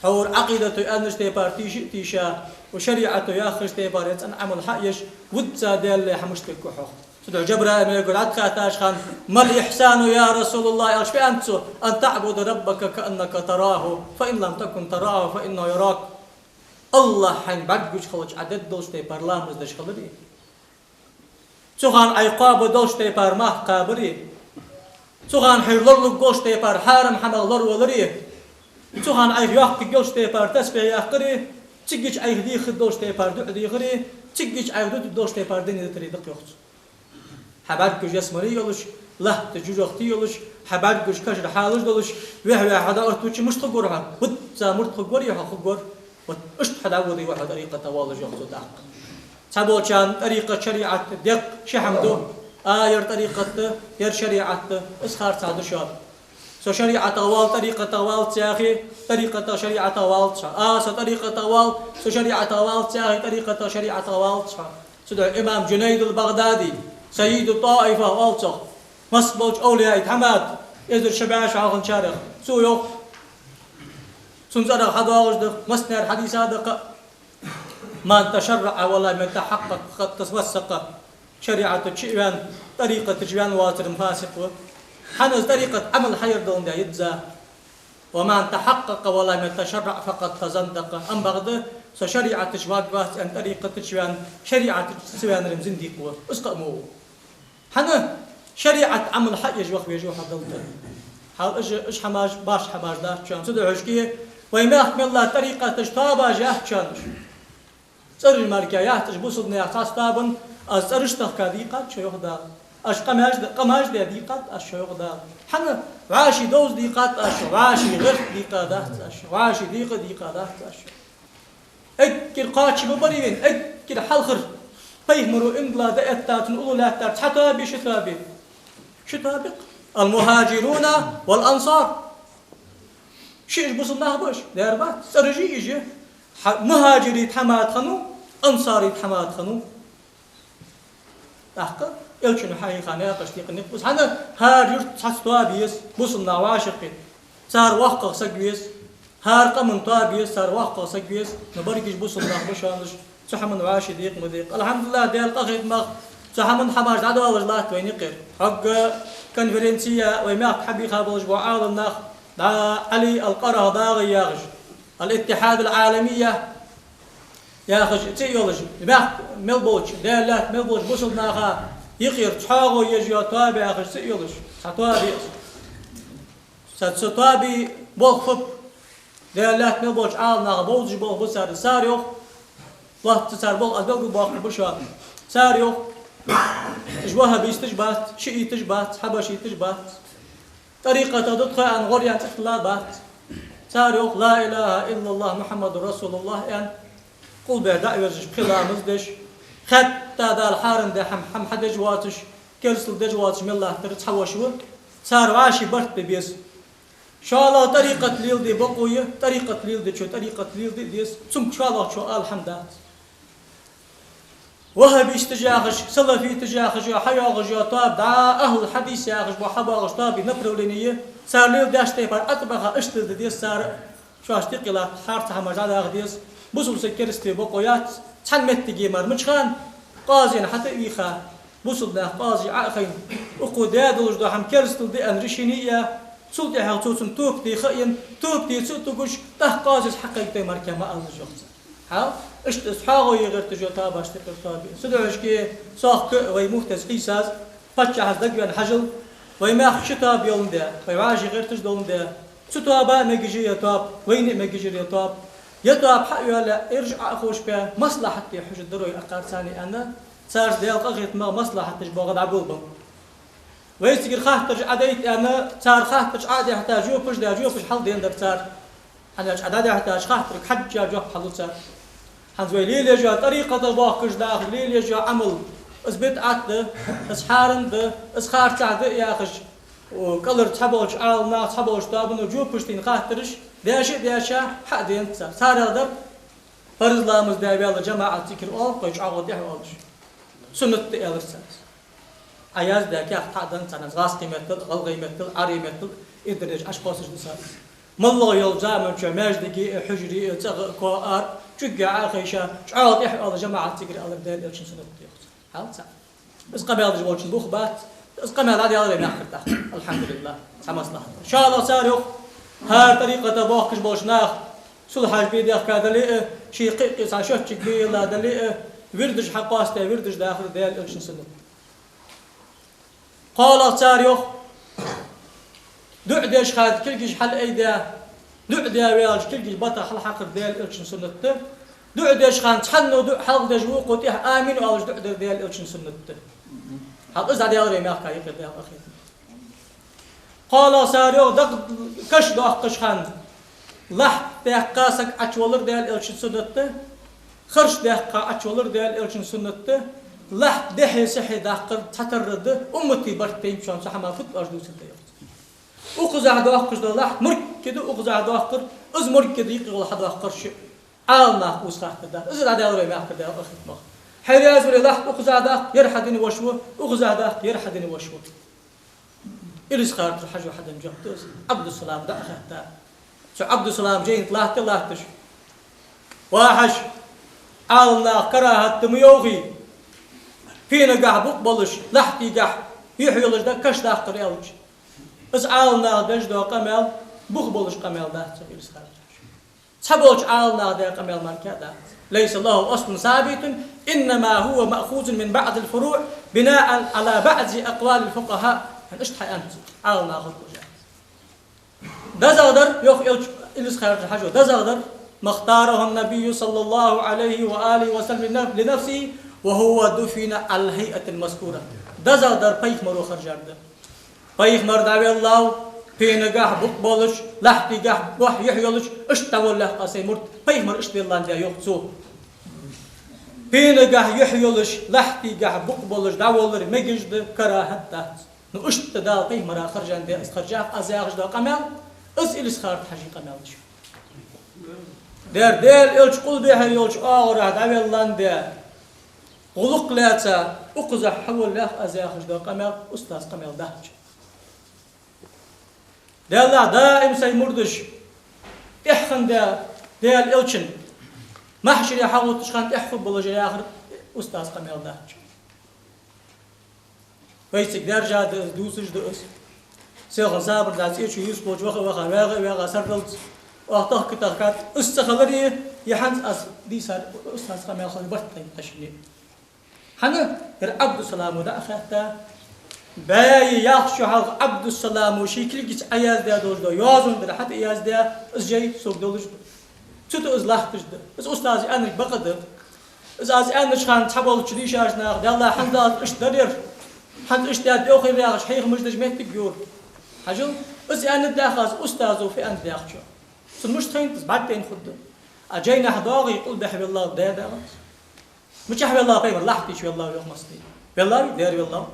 Хьо Ӏакъидата аьннача тайпара тийша а тийша, ва шариӀато яхача тайпара цӀена Ӏамал хьа а еш, визза Даьла лай хьа мишта вергва хьо? Цудухьа Жабраил малейко дӀахаьттача хана: «ما الإحسان يا رسول الله؟» аьлча, фу аьннад цо: «أن تعبد ربك كأنك تراه، فإن لم تكن تراه فإنه يراك». АллахӀ хьайна бӀаргагуш хилча Ӏа дергдолча тайпара ламаз деш хилар. Цу хана Ӏайха кхоабаш долча тайпара марха кхабар. Цу хана хьайна лоралургдолча тайпара хьарам хӀамах лоравалар. Цу хана Ӏайха йоаккхаргйолча тайпара тасбихь яккхар. Цигга Ӏайха дехаргдолча тайпара дуӀа дехар. Цигга Ӏайха дутаргдолча тайпара дин дитар да-кх, йоах цо. Хьа бӀаргагуш ялсмале йолаш, латта жожагӀате йолаш, хьа бӀаргагуш кашара хьалаш долаш, вехьа-вехьа хьо дӀаоттавича мишта хургвар хьо? Визза мурд хургварий хьо? Хургвар. Вот иштта хьо дӀаводий ва хьо тӀарикъата воаллаш, йоах цо тӀаккха. Цхьаболчарна тӀарикъат, шариӀат декъ ши хӀама да. А, ер тӀарикъат да, ер шариӀат да, из харцахьа да шоана. Со шариӀатах вал, тӀарикъатах валац яхе, тӀарикъатах, шариӀатах валац хьо. А, со тӀарикъатах вал, со шариӀатах валац яхе, тӀарикъатах, шариӀатах валац хьо. Цудухьа имам Жунайд ал-БагӀдади, Саййиду ТӀаифа оал цох, массаболча овлияий тхьамада, эзар ши бӀаь шу хьалхарчарех, цо йоах, цун цӀерагӀа хьадоагӀаш да, массанена хьадийца да-кх: «من تشرع ولم يتحقق فقد تفسق». ШариӀата чу а ваьнна, тӀарикъата чу ваьнна воацар-м фасикъ ва. ХӀана? Из тӀарикъата Ӏамал хьаяр долаш да визза. «ومن تحقق ولم يتشرع فقد تزندق». Амма бакъда, со шариӀата чу варгвац аьнна, тӀарикъата чу ваьнна, шариӀата чу ца ваьннар-м зиндикъ ва. Из кхы а ма ва. ХӀана? ШариӀата Ӏамал хьаеш ваха везаш ва хьо Далла тӀа. Хьал уж, уж хӀамаш башха хӀамаш дац шоана. Цудухьа шке, вай мехка мел дола тӀарикъаташ, тоабаш яц шоана уж. ЦӀераш мара яц уж бусалба наьха цхьацца тоабан, аз цӀераш тахка дийкъад шо, йоах Дала. Аз къамаьл де, къамаьл де дийкъад аз шо, йоах Дала. ХӀана? ВӀаший довза дийкъад аз шо, вӀаший гӀерта дийкъадац аз шо, вӀаший декъа дийкъадац аз шо. Эггара кхоачам барий вайна, эггара хьалхара пайхамаро иман дилла дӀаэтта, цун уллув лаьттар цхьа тоаба, ши тоаба? Ши тоаба-кх. «المهاجرون والأنصار». Ши уж бусалба нах ба уж, дера бац, цӀераш я уж. Хьа-, мухьажирий тхьамада хиннав, ансарий тхьамада хиннав. ТӀаккха Элчано хьахьийха наькъаш текъа никъ ба из. ХӀана? ХӀара юрта цхьацца тоаба еза, бусалба нах вӀашагӀкхийтта. Цар воккхагӀа саг веза. ХӀара къаман тоаба еза, цар воккхагӀа саг веза. Но берригаш бусалба нах ба шоана уж. Цу хӀаман вӀаший декъа ма декъа. АлхьамдулиллахӀ, Даьла къахетамах, цу хӀаман хӀамаш дӀадоалаш латт вайна юкъера. Хьогга конференце вай мехка хьабийха болаш бола Ӏаламнах, дӀа Ӏали ал-Къарахьдаги яхаш, «Ал-Иттихьад ал-Ӏаламия» яхаш цӀи йолаш, мехка мел болча, Даьла лаьтта мел болча бусалба наха юкъера цхьоагӀо еш йола тоаба яхаш цӀи йолаш, цхьа тоаба я из. Цу, цу тоабий болх фу ба? Даьла лаьтта мел болча Ӏаламнаха бовзаш болх ба цар. Цар йоах, лоацца цар болх аз белгалбоаккхаргба шоана. Цар йоах, уж ваххабисташ бац, шиӀиташ бац, хьабашиташ бац. ТӀарикъатах да тхо аьнна гӀоръяьнна цӀи тилла бац. Цар йоах: «لا إله إلا الله محمد رسول الله» аьнна, къулбехьа дӀа а верзаш, пхи ламаз деш, хатта Дала хьарам даь хӀама, хӀама хьадеш воацаш, керастал деш воацаш мел латтар цхьа воша ва. Цар вӀаший барт бе беза. ШоллагӀа тӀарикъат леладе бокъо я, тӀарикъат леладечо тӀарикъат леладе а деза, цунга шоллагӀчо ала хӀама дац. Ваххабисташ яхаш, салафиташ яхаш, йола хьайоагӀаш йола тоаба, дӀа ахӀлул хьадис яхаш бола хьабоагӀаш тоабий направлени я, цар леладеча тайпара атӀабаха, иштта леладе деза цар а. Шоаш тикъилат харца хӀамаш дӀадаха деза. Бусалба саг керастале бокъо яц, цхьан моттиге мара мича хана, къазина хьатӀа а вийха, бусалба наьха къази Ӏо а хайна, укхо даь долаш дола хӀама керастал да аьнна решени а яь, цул тӀехьагӀа цо цунна тоба де хаийна, тоба деца а тугаш, тӀаккха къазис хьакхайкадай мара ма аллаш, йоах цар. Хьал, иштта из хьоагӀо е гӀерташ йола тоабаш тӀехьа тоаба я. Цудухьа шке, сох кхы а вай муфтес Ӏийсас, паччахьас дагавенна хьажал, вай мехка ши тоаба йоландаь, вай вӀаший гӀерташ доландаь, цу тоаба а мегаш я ер тоаба, вайна а мегаш я ер тоаба. Ер тоаба хьа а йоалаяь, ераш Ӏо а ховшабаь, маслахьат де хьожаргдар вай акхарцани аьнна, царца Даьла къахетамах маслахьаташ боагӀа дӀаболабеннаб. Вай цигара хаттараш Ӏодайта аьнна, цар хаттараш Ӏо а даьхьийташ, жопаш а даь, жопаш хьалденнадар цар. ХӀана аьлча Ӏа дӀадаьхьийтача хаттарга хьежжа жоп хьалу цар. ХӀанз вай лелаеш йола тӀарикъата бохкаш дахаш лелаеш йола Ӏамал, из бидӀат да, из хьарам да, из харцахьа да яхаш, КӀалхара цхьаболча Ӏаламнаха, цхьаболча тоабано жопаш дийна хаттараш дешаш а дешаш, хьа а денад цар. Царех дар: парз ламаз даь ваьлча жамаӀат зикар оал, кхы чӀоагӀа тӀехьа оалаш. Суннат да, аьлар цар. Ӏа яздаь каьхат хьа а денад царна, гӀазкхий меттала, гӀалгӀай меттала, Ӏарбий меттала, иддараш Ӏаш кхоссаш да цар. МоллагӀа йолча заман чу маьждиге а, хьужаре а, цӀагӀа а, коа ара а, чӀугге Ӏохайша, чӀоагӀа тӀехьа оал жамаӀат зикар, аьлар Даьла Элчан суннат да, йоах цар. Хьал цар. Из къамаьл деш волчун бух бац, из къамаьл дӀаделар вай мехкара тӀаккха. АлхьамдулиллахӀ, цхьа маслахьат. ШоллагӀа цар йоах, хӀара тӀарикъата бохкаш болча наха сулхьаш бе дехка дале а, ший кхы а кхы цхьа шоччиг бе елла дале а, вирдаш хьакъоастадаь, вирдаш дахар Даьла Элчан суннат. КхоалагӀа цар йоах, дуӀа деш хана кулгаш хьалъайдаь, дуӀа даь ваьлча кулгаш бата хьалхьакхар Даьла Элчан суннат да. ДуӀа деш хана цхьанне дуӀа хьалха деш, вокхо тӀехьа «Амин» оалаш дуӀа дар Даьла Элчан суннат да. Хьал из дӀаделар вай мехка юкъера Даьла къахетамца. КхоалагӀа цар йоах, дакъа каш доаккхаш хана лахьт даьккха саг Ӏочувалар Даьла Элчан суннат да, харш даьккха Ӏочувалар Даьла Элчан суннат да, лахьт дехьа-сехьа даккхар цхьатарра да, уммата барт тайна чу цу хӀаман фуд оаш дувцар да, йоах цар. Укхазахьа доаккхаш дола лахьт моргга да, укхазахьа доаккхар, из моргга да юкъе гӀолла хьадоаккхараш. Ӏаламнаха укхаза хаттар дац. Из дӀаделар вай мехкара Даьла къахетамца. Хьо раьза вале, лахьт укхазахьа даккха, ер хьа дина воша ва, укхазахьа даккха, ер хьа дина воша ва. Илисха-Юртара Хьажо хьаденна жоп да из. Ӏабдуссалама дӀа а хаьтта. Цу Ӏабдуссалама жайна тӀа латте латташ: «Ва Хьажа, Ӏаламнаха карахӀат да ма йоахий, пенагахьа букъ болаш, лахьтигахьа юхь йолаш дӀа каш даккхар», аьлча, из Ӏаламнаха деш дола къамаьл бух болаш къамаьл дац, йоах Илисха-Юртара Хьажо. Цхьаболча Ӏаламнаха даь къамаьл мара кхы а дац. «ليس له أصل ثابت، إنما هو مأخوذ من بعض الفروع بناء على بعض أقوال الفقهاء». ХӀана иштта хьааьннад цо Ӏаламнаха хургволча? ДезагӀа дар, йоах Элч-, Илисха-Юртара Хьажо, дезагӀа дар: «ما اختاره النبي صلى الله عليه وآله وسلم لنفسه وهو دفن على الهيئة المذكورة». ДезагӀа дар пайхамаро хержар да. Пайхамар дӀавеллав, пенагахьа букъ болаш, лахьтигахьа бухь юхь йолаш, иштта дӀаволлалехь аз сай мурд, пайхамар иштта велландаь, йоах цо. Пенагахьа юхь йолаш, лахьтигахьа букъ болаш дӀаволлар мегаш да, карахӀат дац. Ну, иштта Дала пайхамара хержандаь, из хержав аз яхаш дола къамаьл, из Илисха-Юртара Хьажий къамаьл да шоана. Дера, Даьла Элча къулбехьа йолча оагӀорахьа дӀавелландаь, гӀулакх лаьца, укхазахьа хьаволлалехь аз яхаш дола къамаьл устаза къамаьл дац. Даьллахь, даим сай мурдаш тӀехьа хиннад Даьла Элчан, махьшаре хьагӀотташ хана тӀехьа хургболаш яхар устаза къамаьл дац. Вайцига даьржа да из, дувцаш да из. Селхан сабар дац, цӀечу юсхочу ваха а ваха, вагӀа а вагӀа, сардалц оаха тахка тахкад. Из ца хиларе, е хӀанз аз дийцар устаза къамаьл хилар барт тайна тхоашка. ХӀана? Ер Ӏабдуссаламо дӀа а хаьтта, бӀаь ялх шу хьалха Ӏабдуссаламо ший кулгаца Ӏояздаь долаш дола йоазон дар хьатӀаяздаь, из жай сога долаш да. Цу тӀа из латташ да. Из устаза аьннар бакъ да. Из аз аьннача хана цхьаболча дийшача наха: «Даьллахь, хӀанз аз иштта дар ер, хӀанз иштта даьд йоах ер», яхаш, хьехамаш деш моттиг йора. Хьажал, из аьннад яхаш, устазо фу аьннад яхачо. Цунна мишта хайнад из, бӀаргадайна хургда. А жайнашка доагӀий, къулбехьа веллав даь да вац. Мичахьа веллав пайхамар? Лахьта чу веллав, йоах массанена. Веллавий? Дера веллав.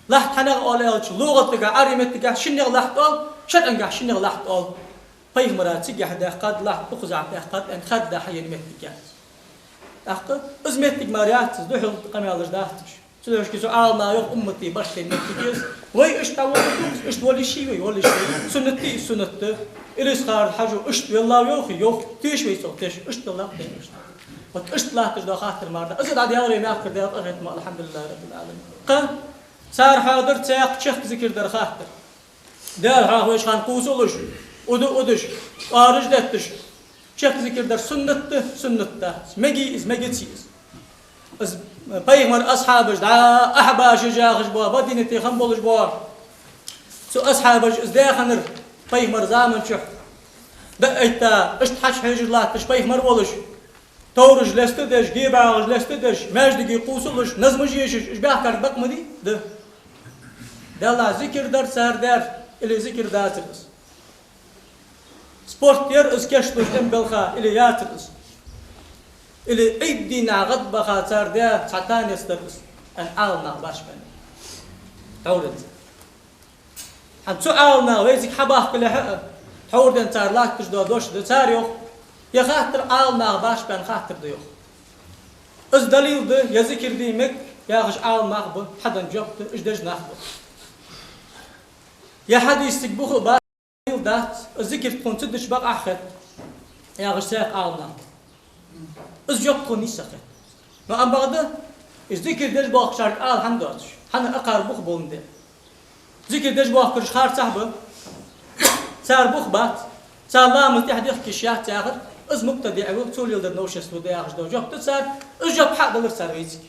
Лахьта хьанах оал аьлча, лугӀатагахьа, Ӏарбий меттагахьа шиннех лахьта оал, шарӀангахьа шиннех лахьта оал. Пайхамара цигахьа даьккхад лахьта, укхазахьа даьккхад аьнна хадда хьаена моттиг яц. ТӀаккха из моттиг мара яц из, духьал къамаьлаш дац уж. Цудухьа цу Ӏаламнаха йоах, уммата барт тайна моттиг я из. Вай иштта волаш, иштта волаш ший вай, волаш ший. Суннат да из, суннат да. Илисха-Юртара Хьажо иштта веллав йоахий? Йоах. Теша вай цох, теша. Иштта веллав, тайна иштта. Вот иштта латташ дола хаттар мара да. Из дӀаделар вай мехкара Даьла къахетамца, алхьамдулиллахӀи раббил Ӏаламин. Кхы цар хьоадар цхьаькха чехка зикар дар хаттар. Даьла хьоахавеш хана кхувсалуш, уда удаш, кӀоараш детташ, чехка зикар дар суннат да, суннат дац. Мегий из, мегаций из? Из пайхамара асхьабаш, дӀа ахьбашаш яхаш бола, Мадинате хинна болаш бола цу асхьабаша из даь хиннар, пайхамара заман чухь дӀа а этта, иштта хьачухьежаш латташ пайхамар волаш, товраш леста а деш, гебагӀаш леста а деш, маьждиге кхувсалуш, назмаш ешаш, уж баьхкар бакъ ма дий? Да. Даьллахь, зикар дар цар, даьр, или зикар дацар из? Спорт яр из кечлуш тӀем белха, или яцар из? Или Ӏийд дийнахьа гӀадбаха цар даь цхьа танец дар из? Аьнна, Ӏаламнаха башха баьннаб. Товренца. ХӀанз цу Ӏаламнаха вайцига хьабахкалехьа а, тхьовра денз цар латташ дола дош да, цар йоах, ер хаттар Ӏаламнаха башха баьнна хаттар да йоах. Из далил да, ер зикар де мег яхаш Ӏаламнах ба, хьаденна жоп да, уж деш нах ба. Ер хьадис цига бух а бац, далил дац, из зикар тхона ца дича бакъахьа хет, яхаш цхьаькха Ӏаламнах ба. Из жоп тхона нийса хет. Но амма бакъда, из зикар деш боахкачарга ала хӀама доацаш, хӀана, акхар бух боландаь. Зикар деш боахкараш харцахьа ба, цар бух бац, цар ламаз тӀехьа дехкаш яц яхар, из мубтадиӀ ва, цо леладер новшество да яхаш дола жоп да цар, из жоп хьа а далар цар вайцига.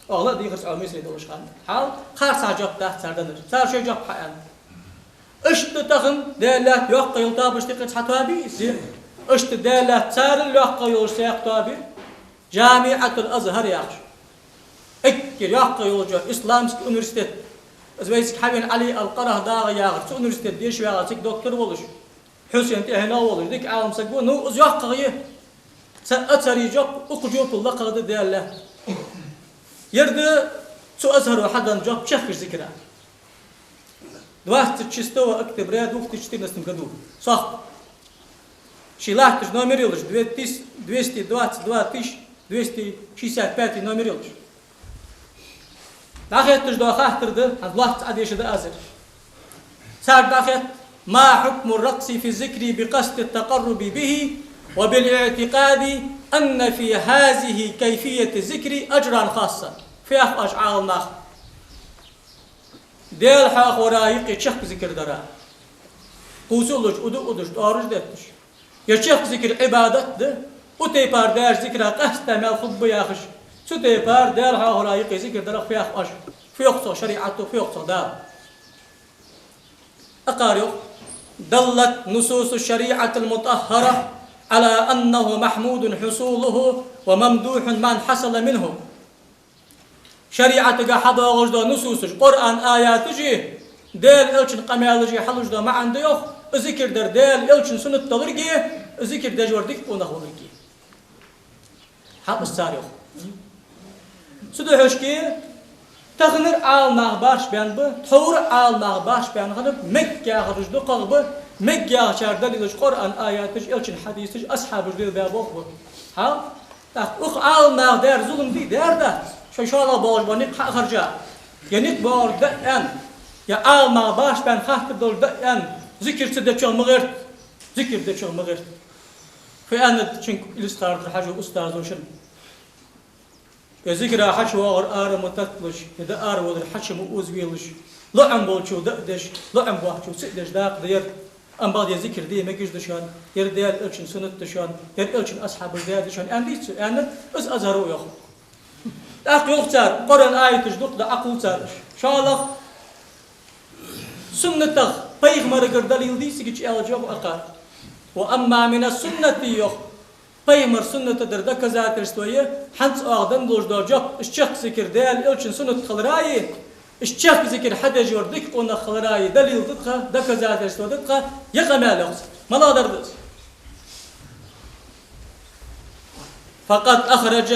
Оаха ла а дийхар цо Ӏомисре долаш хана. Хьал, харцахьа жоп дац цар данар, цар шоай жоп хьа аьнна. Иштта тахан Даьла лаьтта йоккха йола тоабаш тӀекхача хьа тоаби из? Иштта Даьла лаьтта царел йоккха йолаш цхьаькха тоаби? ДжамиӀатул Азхар яхаш. Эггара йоккха йолча исламский университет. Из вайцига хьавена Ӏали ал-КъарахӀдагӀи яхар, цу университете деша вагӀа, цига доктор волаш, Хьусен тӀехьенах волаш, дика Ӏалам саг ва, ну, из йоккхагӀа я. Цу Азхара жоп укх жопал лакхагӀа да Даьла лаьтта. Ер да цу Азхаро хьаденна жоп чехкача зикара. Двадцать шестого октября две тысячи четырнадцатом году. Сох. Ший латташ номер йолаш, две тысячи, двести двадцать два тысячи двести шестьдесят пятый номер йолаш. ДӀахетташ дола хаттар да, хӀанз лоацца Ӏодеша да аз ер. Цар дӀахетт: ما حكم الرقص في الذكر بقصد التقرب به وبالاعتقاد أن في هذه كيفية الذكر أجرا خاصا. Фу йоах оаш, Ӏаламнах? Даьла хьоахавара юкъе чехка зикар дара. Кхувсалуш, уду удаш, тӀоараш детташ. Ер чехка зикар Ӏибадат да, укх тайпара даьча зикара къаьстта маьл хургба яхаш. Цу тайпара Даьла хьоахавара юкъе зикар дарах фу йоах оаш? Фу йоах цох шариӀато, фу йоах цох Дала? Акхар йоах: دلت نصوص الشريعة المطهرة على أنه محمود حصوله وممدوح من حصل منه. ШариӀатага хьадоагӀаш дола нусусаш, Къуръан аяташи, Даьла Элчан къамаьлаши хьалуш дола маӀан да йоах, из зикар дар Даьла Элчан суннат долга, из зикар деш вар дика къонах волга. Хьакъ из цар йоах. Цудухьа шке, таханара Ӏаламнах башха баьнна ба, тхьовра Ӏаламнах башха баьнна хиннаб, мег яхараш дукхагӀа ба, мег яхачар далилаш Къуръан аяташ, Элчан хьадисаш, асхьабаша лелабаь болх ба. Хьал? ТӀаккха укх Ӏаламнаха даьр зулам дий, даьр дац? Шоай шоллагӀа боагӀаш бола никъ хьа а харжа, е никъ боагӀар да аьнна, е Ӏаламнаха башха баьнна хаттар долаш да аьнна, зикар ца дечох ма гӀерта, зикар дечох ма гӀерта. Фу аьннад шуга Илисха-Юртара Хьажий устазо шоана? Е зикара хьачувоагӀар ара ма татталаш, е дӀааравалар хьачу ма озавелаш, лоӀам болчо дӀа а деш, лоӀам боацачо ца а деш дакъа да ер. Амма бакъда ер зикар де мегаш да шоана, ер Даьла Элчан суннат да шоана, ер Элчан асхьабаша даьр да шоана, аьнна дий цо? Аьннад, из Азхаро йоах. ТӀаккха йоах цар, Къуръан аяташ дукха да, Ӏокхувл цар уж. ШоллагӀа, суннатах, пайхамарагара далил дий цига чу аьлча, йоах акхар. وأما من السنة йоах. Пайхамара суннатадар доказательство я, хӀанз оаха денна долаш дола жоп, из чехка зикар Даьла Элчан суннат хилараи, из чехка зикар хьадеш вар дика къонах хилараи далил да тха, доказательство да тха, ер къамаьл йоах цар. МалагӀа дар да из? فقد أخرج،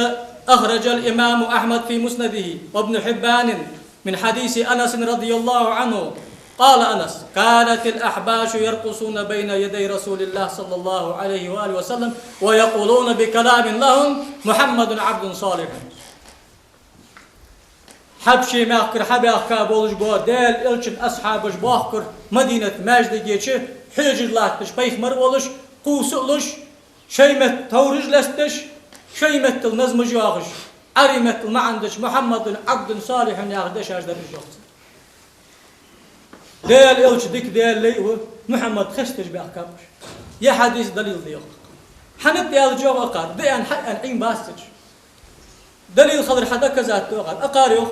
أخرج الإمام أحمد في مسنده وابن حبان من حديث أنس رضي الله عنه، قال أنس: كانت الأحباش يرقصون بين يدي رسول الله صلى الله عليه وآله وسلم ويقولون بكلام لهم: محمد عبد صالح. Хьабший мехкара хьабаьхка болаш бола Даьла Элчан асхьабаш боахкар Мадинат маьждиге чу, хьежаш латташ пайхамар волаш, кхувсалуш, шоай метта товраш лестадеш, шоай меттала назмаш йоахаш, Ӏарбий меттала маӀан деча: محمد عبد صالح яха дешаш дар уж, йоах цар. Даьла Элча дика Даьла лай ва, Мухьаммад хесташ баьхкаб уж. Ер хьадис далил да йоах. ХӀана тӀа аьлча, йоах акхар, да аьнна, хьа аьнна Ӏийна бац цар уж. Далил хилар хьа доказать ду акхар. Акхар йоах: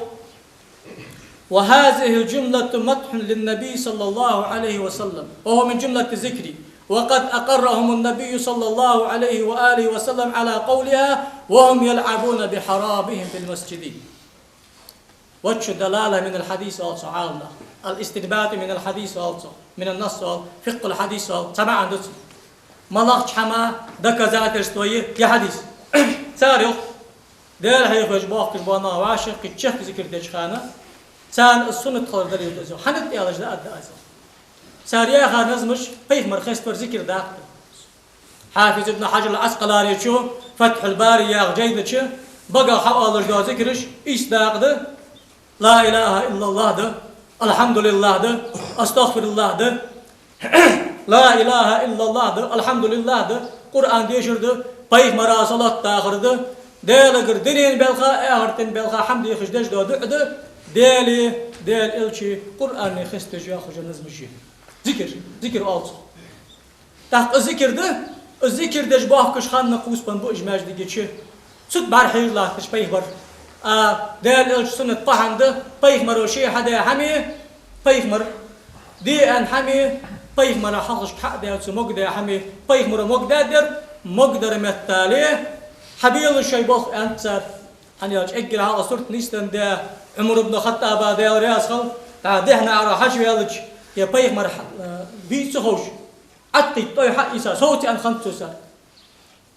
وهذه الجملة مدح للنبي صلى الله عليه وسلم، وهو من جملة الذكر، وقد أقرهم النبي صلى الله عليه وآله وسلم على قولها وهم يلعبون بحرابهم في المسجد. وجه الدلالة من الحديث оал цох Ӏаламнаха. الاستنباط من الحديث оал цох, من النص оал, فقه الحديث оал, цхьа маӀан да цун. МалагӀча хӀаман доказательство я ер хьадис? Цар йоах, Даьла хьехавеш боахкаш бола нах вӀашагӀкхийтта чехка зикар деча хана, царна из суннат хилар далил да из йоах. ХӀана тӀа аьлча, да а да аз йоах. Цар яьха назмаш пайхамар хеставар зикар дакъа да. Хьафиз ибн Хьаджар ал-Ӏаскъаланечо «Фатхьул-Бари» яхача жайна чу багах хьаоалаш дола зикараш ийс дакъа да: «Ла илахӀа иллаллахӀ» да, «АлхьамдулиллахӀ» да, «АстагӀфируллахӀ» да. «Ла илахӀа иллаллахӀ» да, «АлхьамдулиллахӀ» да, Къуръан дешар да, пайхамара салот дахар да, Даьлагара дунен балха, ахартен балха хьамда дехаш деш дола дуӀа да, Даьлеи Даьла элчеи Къуръане хеставеш йола назмаш я. Зикар, зикар оал цох. ТӀаккха из зикар да, из зикар деш бохкаш ханна кхувсабенна ба уж маьждиге чу. Цу тӀа бӀарахьежа латташ пайхамар. А Даьла элчан суннат кхоъ хӀама да: пайхамаро ше хьадаь хӀамеи, пайхамара де аьнна хӀамеи, пайхамара хьалхашка хьа а даь, цо могадаь хӀамеи, пайхамаро могадаьдар, могадар меттел хьабелаш шоай болх, аьннад цар. ХӀана аьлча эггара хьалха сурт нийсденна да Ӏумар ибн ХаттӀаба, Даьла раьза хилва, дӀа дехьа наӀара хьажа ваьлча, е пайхамар хьа-, э, вий ца ховш, Ӏаткъий тӀой хьаийца, совца аьнна хиннад цо царга.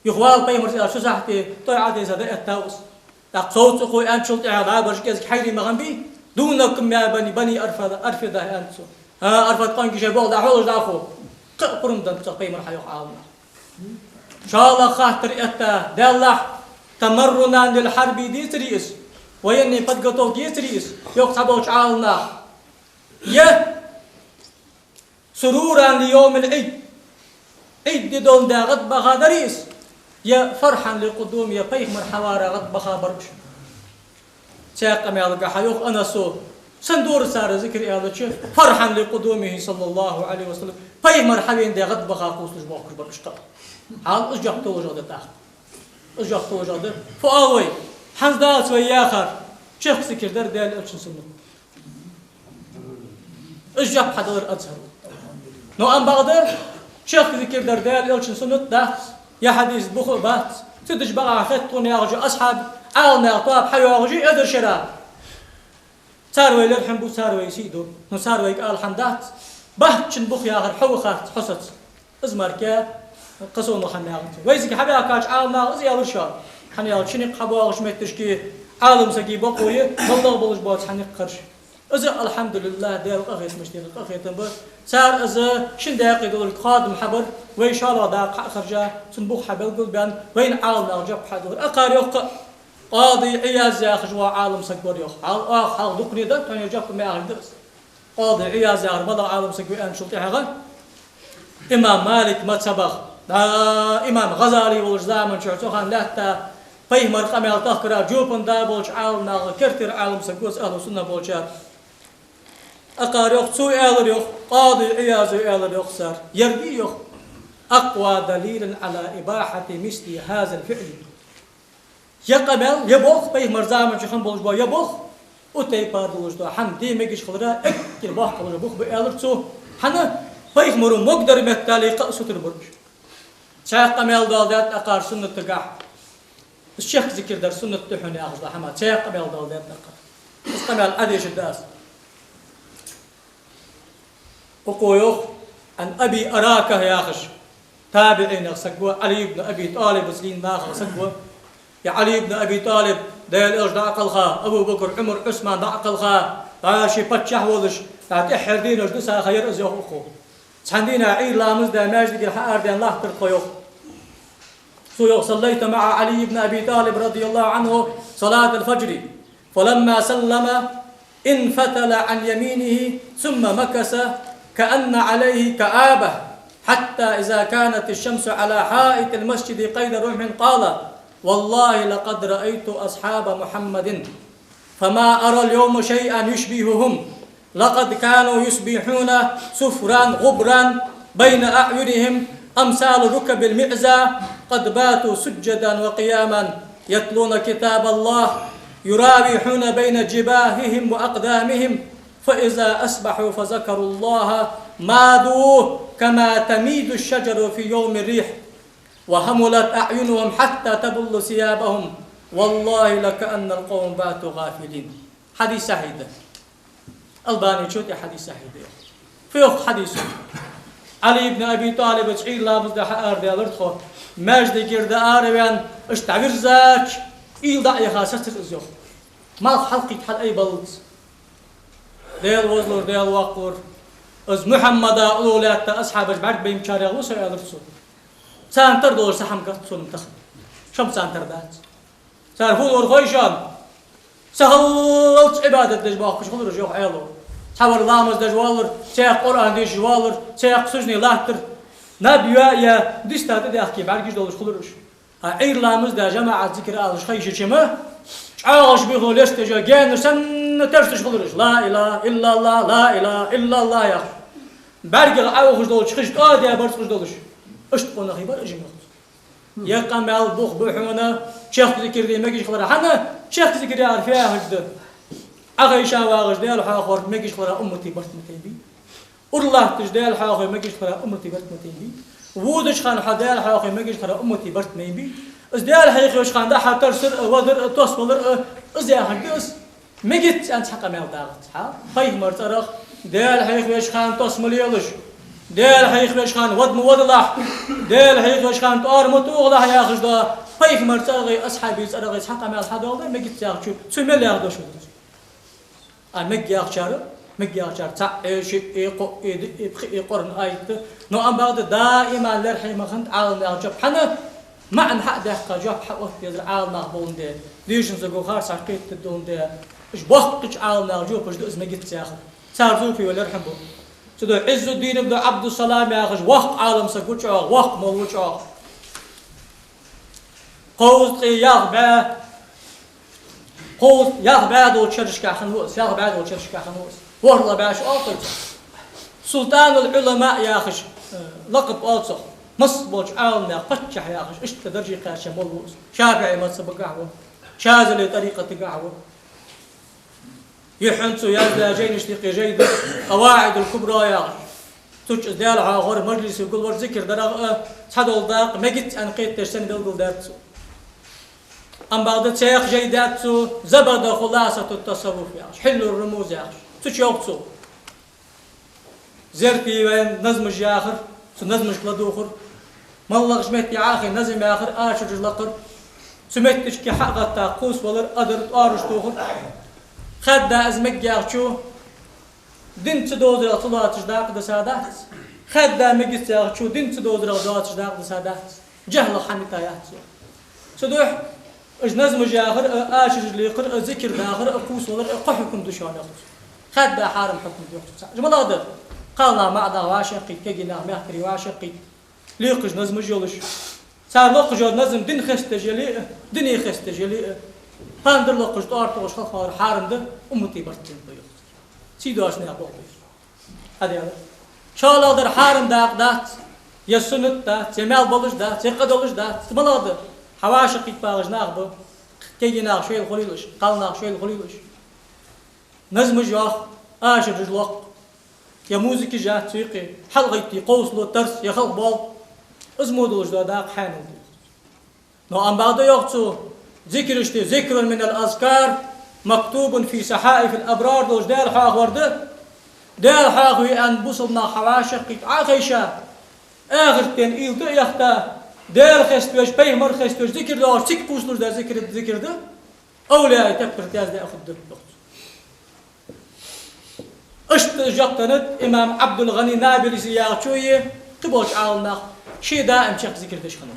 Юха вала пайхамар аьлча, цу сахьте тӀой Ӏатийса дӀаэттав из. ТӀаккха совца укхо аьнначул тӀехьагӀа дӀабараш кӀезига хьайрий ма хиннабий: «دونكم يا بني، بني أرفدة», Арфидах аьннад цо. ХӀа, Арфад къонгий, шоай болх дӀахьолаш дӀахо. Кхы а пурам деннад цох пайхамара хьайоах Ӏаламнаха. ШоллагӀа хаттар этта, Даьллахь, تمرنا للحرب децарий из, военный подготовка ецарий из, йоах цхьаболча Ӏаламнаха. Е سرورا ليوم العيد, Ӏийд ди доландаь гӀадбаха дарий из, е فرحا لقدومه, е пайхамар хьавара гӀадбаха бар уж. Цхьаькха къамаьлагахьа йоах Анаса: сенна дора цар зикар аьлча, فرحا لقدومه صلى الله عليه وسلم, пайхамар хьавенача ди гӀадбаха кхувсалуш бохкаш бар уж кхы а. Хьал из жоп толаш да тӀаккха. Из жоп толаш да. Фу оал вай? ХӀанз дац вай яхар чехка зикар дар Даьла элчан суннат. Из жоп хьадалар Азхар. Но ам бакъда чехка зикар дар Даьла элчан суннат дац, е хьадис бух а бац. Цу деш бакъахьа хетт тхона яхаш асхьаб, Ӏаламнаха тоаба хьайоагӀаш я эзар шера. Цар вай лерхӀам бу, цар вай сий ду, но цар вайга ала хӀама дац. Бахчан бух яхар хьо ва харц, хьо саца. Из мара кхы совнагӀа хӀама яхац. Вайцига хьабаьхкача Ӏаламнаха из аьлар шоана. ХӀана аьлча ши никъ хьабоагӀача метташка Ӏалам сага бокъо я, моллагӀа болаш боаца хьа никъ харжа. Из, алхьамдулиллахӀ, Даьла къахетамаш дена къахетам ба. Цар из шин даькъе долга кхоадам хьабар, вай шоллагӀа дакъа хьа а харжа, цун бух хьабелгалбаьнна, вайна Ӏаламнаха жоп хьадалар. Акхар йоах кхы а, Къади Ӏияз яхаш вола Ӏалам саг вар йоах. Хьал, оаха хьалха дукха да, тхона жоп ма яхалга да из. Къади Ӏияз яхар малагӀа Ӏалам саг ва аьнначул тӀехьагӀа, имам Малик мазхӀабах, дӀа имам ГӀазали волча заман чухь цу хана лаьтта пайхамара къамаьл тахкара жопан да болча Ӏаламнаха кертера Ӏалам саг ва из, ахӀлу сунна болчар. Акхар йоах, цо аьлар йоах, Къади Ӏиязо аьлар йоах цар, ер да йоах أقوى دليل على إباحة مثل هذا الفعل. Ер къамаьл, ер болх, пайхамара заман чу хинна болаш бола ер болх, укх тайпара долаш дола хӀама де мегаш хилара эггара боккха болаш бола бух ба, аьлар цо. ХӀана? Пайхамаро могадар меттел кхы а сутара бар уж. Цхьаькха къамаьл доаладаьд акхар суннатагахьа. Из чехка зикар дар суннат да хьона яхаш дола хӀама, цхьаькха къамаьл доаладаьд акхар. Из къамаьл Ӏодешаргда аз. Укхо йоах, عن أبي أراكة яхаш, табиӀинех саг ва, Ӏали ибн Аби ТӀалибаца лийнна нахах саг ва. Ер Ӏали ибн Аби ТӀалиб Даьла Элча дӀа а кхелха, Абу Бакр, Ӏумар, Ӏусман дӀа а кхелха, дӀа ше паччахь волаш, дӀа тӀеххьара дийнаш дисаха яр из, йоах укхо. Цхьан дийнахьа Ӏуйра ламаз даь маьждигера хьаарадаьнна латтар тхо, йоах. Цо йоах: صليت مع علي بن أبي طالب رضي الله عنه صلاة الفجر، فلما سلم انفتل عن يمينه ثم مكث كأن عليه كآبة، حتى إذا كانت الشمس على حائط المسجد قيد رمح قال: والله لقد رأيت أصحاب محمد فما أرى اليوم شيئا يشبههم، لقد كانوا يصبحون صفرا غبرا بين أعينهم أمثال ركب المعزى، قد باتوا سجدا وقياما يتلون كتاب الله، يراوحون بين جباههم وأقدامهم، فإذا أصبحوا فذكروا الله مادوا كما تميد الشجر في يوم الريح، وهملت أعينهم حتى تبل ثيابهم، والله لكأن القوم باتوا غافلين. Хьадис сахьихь да. Албанечо тӀа хьадис сахьихь да. Фу йоах хьадисо? Ӏали ибн Аби ТӀалибаца Ӏуйра ламаз даь хьаарадаьлар тхо. Маьждигера дӀаараваьнна, иштта дӀавирзача, уйла дӀа а яха сецар из, йоах. Малх хьалкхийтта хьал айбаллалца. Даьла возалора, Даьла воккхалора. Из Мухьаммада уллув лаьтта асхьабаш бӀаргабайначарех ва со, аьлар цо. Царна тара долаш цхьа хӀама гац сона тахан. Шоаш царна тара дац. Цар фу лур хой шоана? Сахьаллалц Ӏибадат деш боахкаш хулар уж, йоах Ӏаьлас. Цхьавар ламаз деш воаллар, цхьаькха Къуръан дешаш воаллар, цхьаькха сужуде латтар. Наб йоа а йоа, диста тӀадехке бӀаргаш долаш хулар уж. А Ӏуйра ламаз да, жамаӀат зикар алаш хайшача ма, чӀоагӀаш бихо лестежа, гаьнаш санна терсаш хулар уж. Ла илахӀа иллаллахӀ, ла илахӀа иллаллахӀ яхаш. БӀаргех Ӏоухаш долча хиш тӀоа де барзкъаш долаш. Иштта къонахий бар уж, йоах цо. Ер къамаьл бух ба хьона чехка зикар де мегаш хилара. ХӀана? Чехка зикар яхар фу яхилга да? Ӏохайша вагӀаш Даьла хьоахавар мегаш хилара уммата барт ма тайбий. Ура латташ Даьла хьоахавар мегаш хилара уммата барт ма тайбий. Водача хана хьо Даьла хьоахавар мегаш хилара уммата барт ма тайбий. Из Даьла хьоахавеш хана дӀа-хьа тарсар а, вадар а, тосвалар а, из яхилга да из. МегаццӀа цхьа къамаьл дагӀац хьа. Пайхамара цӀерах, Даьла хьоахавеш хана тос ма лелаш, Даьла хьоахавеш хана вад ма вадалахь, Даьла хьоахавеш хана тӀоара ма тохалахь яхаш да. Пайхамара цӀерагӀеи асхьабий цӀерагӀеи цхьа къамаьл хьадоаладаьр мегаццӀа яхачо, цу мел яха дош ва из. А мегаш яхачар, мегаш яхачар цаӀ а, шиъ а, кхоъ а, диъ а, пхиъ а Къуръан аят да. Но амма бакъда даим лерхӀаме хиннад Ӏаламнаха жоп. ХӀана? МаӀан хьа а даьккха жоп хьаотта дезар Ӏаламнах боландаь, дийшача саго харцахьа кхетаде доландаь, уж боккхийча Ӏаламнаха жопаш да из мегаццӀа яхар. Цар зуфи валар хӀама ба. Цудухьа Ӏиззуддин ибн Ӏабдуссалам яхаш воккха Ӏаламсаг ва чӀоагӀа, воккха молла ва чӀоагӀа. Кховзткъеи ялх бӀаь, кховзткъеи ялх бӀаь долча шерашка хинна ва из, ялх бӀаь долча шерашка хинна ва из. ВорхӀлагӀа бӀаь шу оал цох. Султанул-Ӏулама яхаш, э, лакъаб оал цох. Масса болча Ӏаламнаьха паччахь яхаш, иштта дарже кхаьча молла ва из. ШафиӀий мазхӀабагахьа ва, Шазалий тӀарикъатагахьа ва. Юххьанца цо яздаь жайнашта юкъе жай да, КъаваӀидул-Кубра яхаш. Цу чу из Даьла хьоахавар, мажлисе гулвар, зикар дарах а, цхьадола дакъа мегаццӀа кхетадеш санна белгалдаьд цо. Амма бакъда цхьаькха жай даьд цо, Забада хуласатут-тасаввуф яхаш, Хьиллур-румуз яхаш. Цу чу йоах цо: зерте вайна назмаш яхар, цу назмашка ладувгӀар, моллагӀча метте Ӏохайна назам яхар, ашараш лакхар, цу метташка хьа а гӀатта кхувсавалар, адар, тӀоараш тохар. Хаьдда из мегаш яхачо дин ца довзарах ца лоацаш дакъа диса дац. Хаьдда мегаццӀа яхачо дин ца довзарах доацаш дакъа диса дац. ЖахӀлах хьамита яц цо. Цудухьа уж назмаш яхар а, ашараш лекхар а, зикар дахар а, кхувсавалар а кхо хьукам да шоана, йоах цо. Хаьдда хьарам хьукам да, йоах цо. Уж малагӀа да? Кхалнах, маӀа нах вӀашагӀкхийтта, кагий нах мехкарий вӀашагӀкхийтта, лекхаш назмаш йолаш, цар локхаш йола назам дин хестадеш яле а, дине хестадеш яле а, пандар локхаш, тӀоара тохаш халхавалар хьарам да, уммата барт тайна ба, йоах цо. Сий доацаш наха бохабе. ХӀаьта шоллагӀдар хьарам дакъа дац, е суннат дац, е маьл болаш дац, е къа долаш дац. Из малагӀа да? Хьо вӀашагӀкхийтта багӀаш нах ба, кагий нах шоайла хулийташ, кхалнах шоайла хулийташ. Назмаш йоах, ашараш локх, е музыка яц цу юкъе, хьалгӀайтте кховсало, тарс, е халхабоал. Из мо долаш дола дакъа хьаьнал да. Но амма бакъда, йоах цо, зикарашта, ذكر من الأذكار مكتوب في صحائف الأبرار долаш Даьла хьоахавар да. Даьла хьоахаве аьнна бусалба нах хьа вӀашагӀкхийтта Ӏохайша, ахарата ден уйла тӀа а яхийта, Даьла хеставеш, пайхамар хеставеш, зикар доагӀаш, цига кхувсалуш да зикар, зикар да. Овлияий тептарта яздаь хургда, йоах цо. Иштта из жоп деннад имам Ӏабдул-ГӀани Набулси яхачо а, кхыболча Ӏаламнаха, ше даим чехка зикар деш хиннав.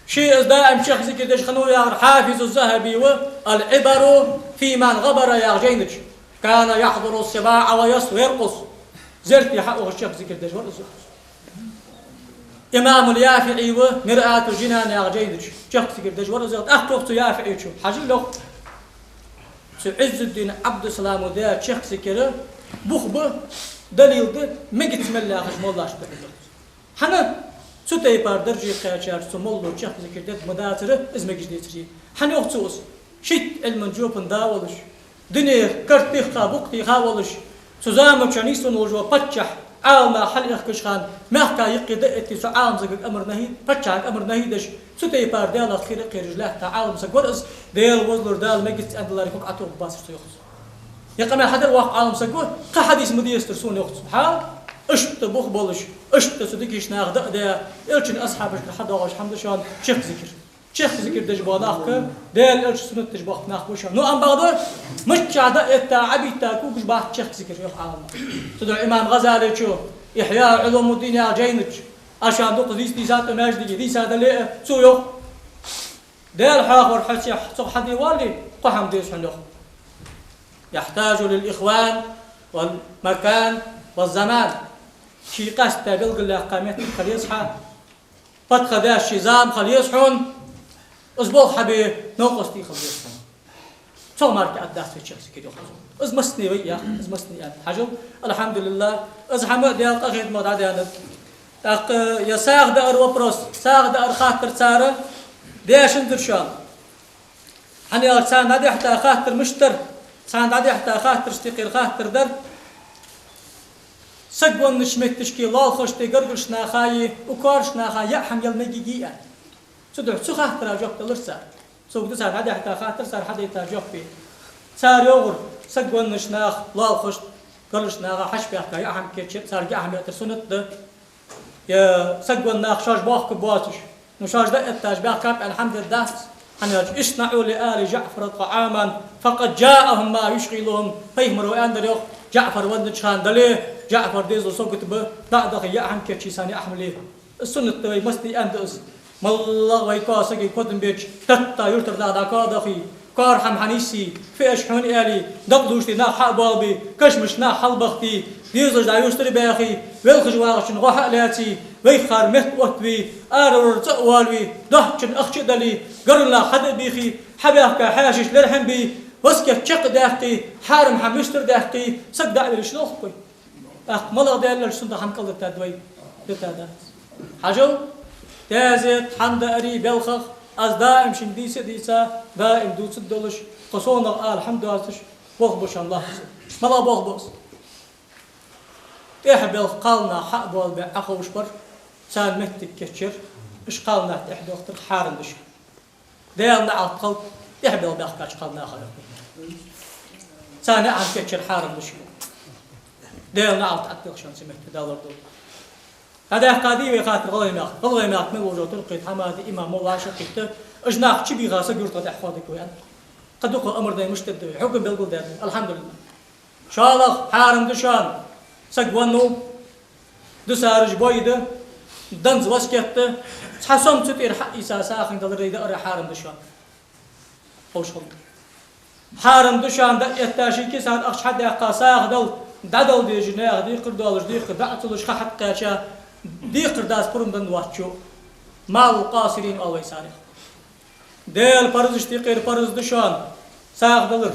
Ше из даим чехка зикар деш хиннав яхар Хьафизу ЗахӀаби ва, العبر في من غبر яхача жайна чу. كان يحضر السباع ويرقص. Зерте хьаухаш чехка зикар деш вар из. Имамул ЯфиӀи ва, МирӀатул-Джинан яхача жайна чу чехка зикар деш вар из. ТӀаккха йоах цу ЯфиӀечо: хьажал, йоах, цу Ӏиззуддин Ӏабдуссаламо даь чехка зикар бух ба, далил да, мегаццӀа мел яхаш моллашта духьа да. ХӀана? Цу тайпара дарже кхаьчача цу молло чехка зикар дергма дацар, из мегаш дацар. ХӀана йоах цо из? Шийтта Ӏилман жопа да волаш, дунен карт тӀехьа, букъ тӀехьа волаш, цу заман чу нийсвенна волаш вола паччахь, Ӏаламнах хьалъихкача хана, мехка юкъе дӀаэтте цу Ӏаламсагага амар-нахьи, паччахьага амар-нахьи деш, цу тайпара Даьлах кхера а кхераш лаьтта Ӏаламсаг вар из, Даьла везалора, Дала мегаццӀа аьннадаларе хӀама Ӏотохаргбацар цо, йоах цо. Ер къамаьл хьадер воккха Ӏаламсаго, кхы хьадис ма дийцар сона, йоах цо. Хьа? Иштта бух болаш, иштта цу дикача наха дӀа а даь, Элчан асхьабашкара хьадоагӀаш хӀама да шоана чехка зикар. Чехка зикар деш бола нах, Даьла Элчан суннат деш бола нах ба уж. Ну, амма бакъда, миччахьа дӀаэтта, Ӏобитта, кугаш бац чехка зикар, йоах Ӏаламнаха. Цудухьа имам ГӀазалечо «Ихьяъ Ӏулумуддин» яхача жайна чу, аша дукха дийца, дийца тӀа маьждиге, дийца дале а, цо йоах: Даьла хьоахавар хьоцех цох хьаде воалле, кхо хӀама деза хьона, йоах. «يحتاج للإخوان والمكان والزمان». Ший къаьстта белгалъяьккха моттиг хила еза хьа, подходящий зама хила еза хьона, из болх хьабе новкъостий хила еза хьона. Цох мара кхы а дац вай чехка зикар, йоах цо. Из массане вай йоах, из массане аьннад. Хьажал, алхьамдулиллахӀ, из хӀама а Даьла къахетамах дӀадаьннад. ТӀаккха ер сагӀа даар вопрос, сагӀа даар хаттар цар дешанзар шоана. ХӀана аьлча царна дӀадихьа хаттар мишта дар, царна дӀадихьа хаттарашта юкъера хаттар дар: саг веннача моттигашка лоалахошта, гаргарча наха, укх коарча наха яа хӀама яла мегий аьнна. Цудухьа цу хаттара жоп далар цар. Цунга да царна дӀадихьа хаттар, цар хьадайта жоп. Цар йоахар: саг веннача наха, лоалахошта, гаргарча наха хьачубаьхка яа хӀама кийчъяр, царга яа хӀама яар суннат да. Е саг венна нах шоаш бохка боацаш, ну, шоаш дӀаэтташ баьхкаб аьнна хӀама дергдац. ХӀана аьлча: «اصنعوا لآل جعفر طعاما فقد جاءهم ما يشغلهم». Пайхамара аьннадар, йоах: ДжаӀфар веннача хана дале, ДжаӀфара дезал сагота ба, дӀа а дахе, яа хӀама кийчъе, царна яа хӀама ле. Из суннат да, вай массане аьннад из. МоллагӀа вай коа сага кодам беча, тетта юртара наха дӀакоа дахе, коара хӀама хьанийсъе, фиаш хьона аьле, дакъа дувцаш нах хьа а боалабе, кашамашка нах хьалбахийте, дезалаш дӀаюстара баьхе, велхаш вагӀачун гӀо хьа а лаьце, вайхара метта оттаве, аравар цӀа а воалаве, доацачун ахча а дале, гаргара нах хьада а бийхе, хьабаьхка хьаьшашта лерхӀам бе, васкет чакх а даьккхе, хьарам хӀама юстара даьккхе, саг дӀа а велаш лохкхой. ТӀаккха малагӀа Даьла Элча суннатах хӀама кӀалдитад вай? Дитадац. Хьажал, дезет хьан даарий белхах, аз даим шуга дийца а дийца, даим дувцаргдолаш, кхы совнагӀа ала хӀама доацаш, болх ба шоана лахьца. МалагӀа болх ба из? ТӀехьа белха кхалнах хьа а боалабаь Ӏоховшабар, царна моттиг кийчъяр, уж кхалнах тӀехьа белхийтар хьарам да шоана. Даьла наӀалт хилда тӀехьа белха баьхкача кхалнаха. Царна яа хӀама кийчъяр хьарам да шоана. Даьла наӀалт Ӏоттаделахь шоана цу метте, Дала лорадолда. ДӀадаьккхадий вай хаттар ГӀалгӀай мехка? ГӀалгӀай мехка мел волча туркхий хӀама да, имам молла вӀашагӀкхийтта, уж нах чубийха саг юртара тӀехьа хоадергва аьнна. Кхы дукха амар даьннад, мишта дергда вай? ХӀукам белгалдаьннад, алхьамдулиллахӀ. ШоллагӀа, хьарам да шоана, саг веннав, дусараш бой да, данза васкет да, цхьа сом цу тӀера хьаийца сагӀийна даларе, даарае хьарам да шоана. Ховш хул. Хьарам да шоана дӀаэтта ший кисана ахча хьадаьккха сагӀа дала, дӀадала дезача наьха декхар долаш, декхар дӀа а ца луш, ха хьакхаьча, декхар даьча пурам денна воацачо. مال القاصرين оал вай царех. Даьла парзашта юкъера парз да шоана сагӀа далар.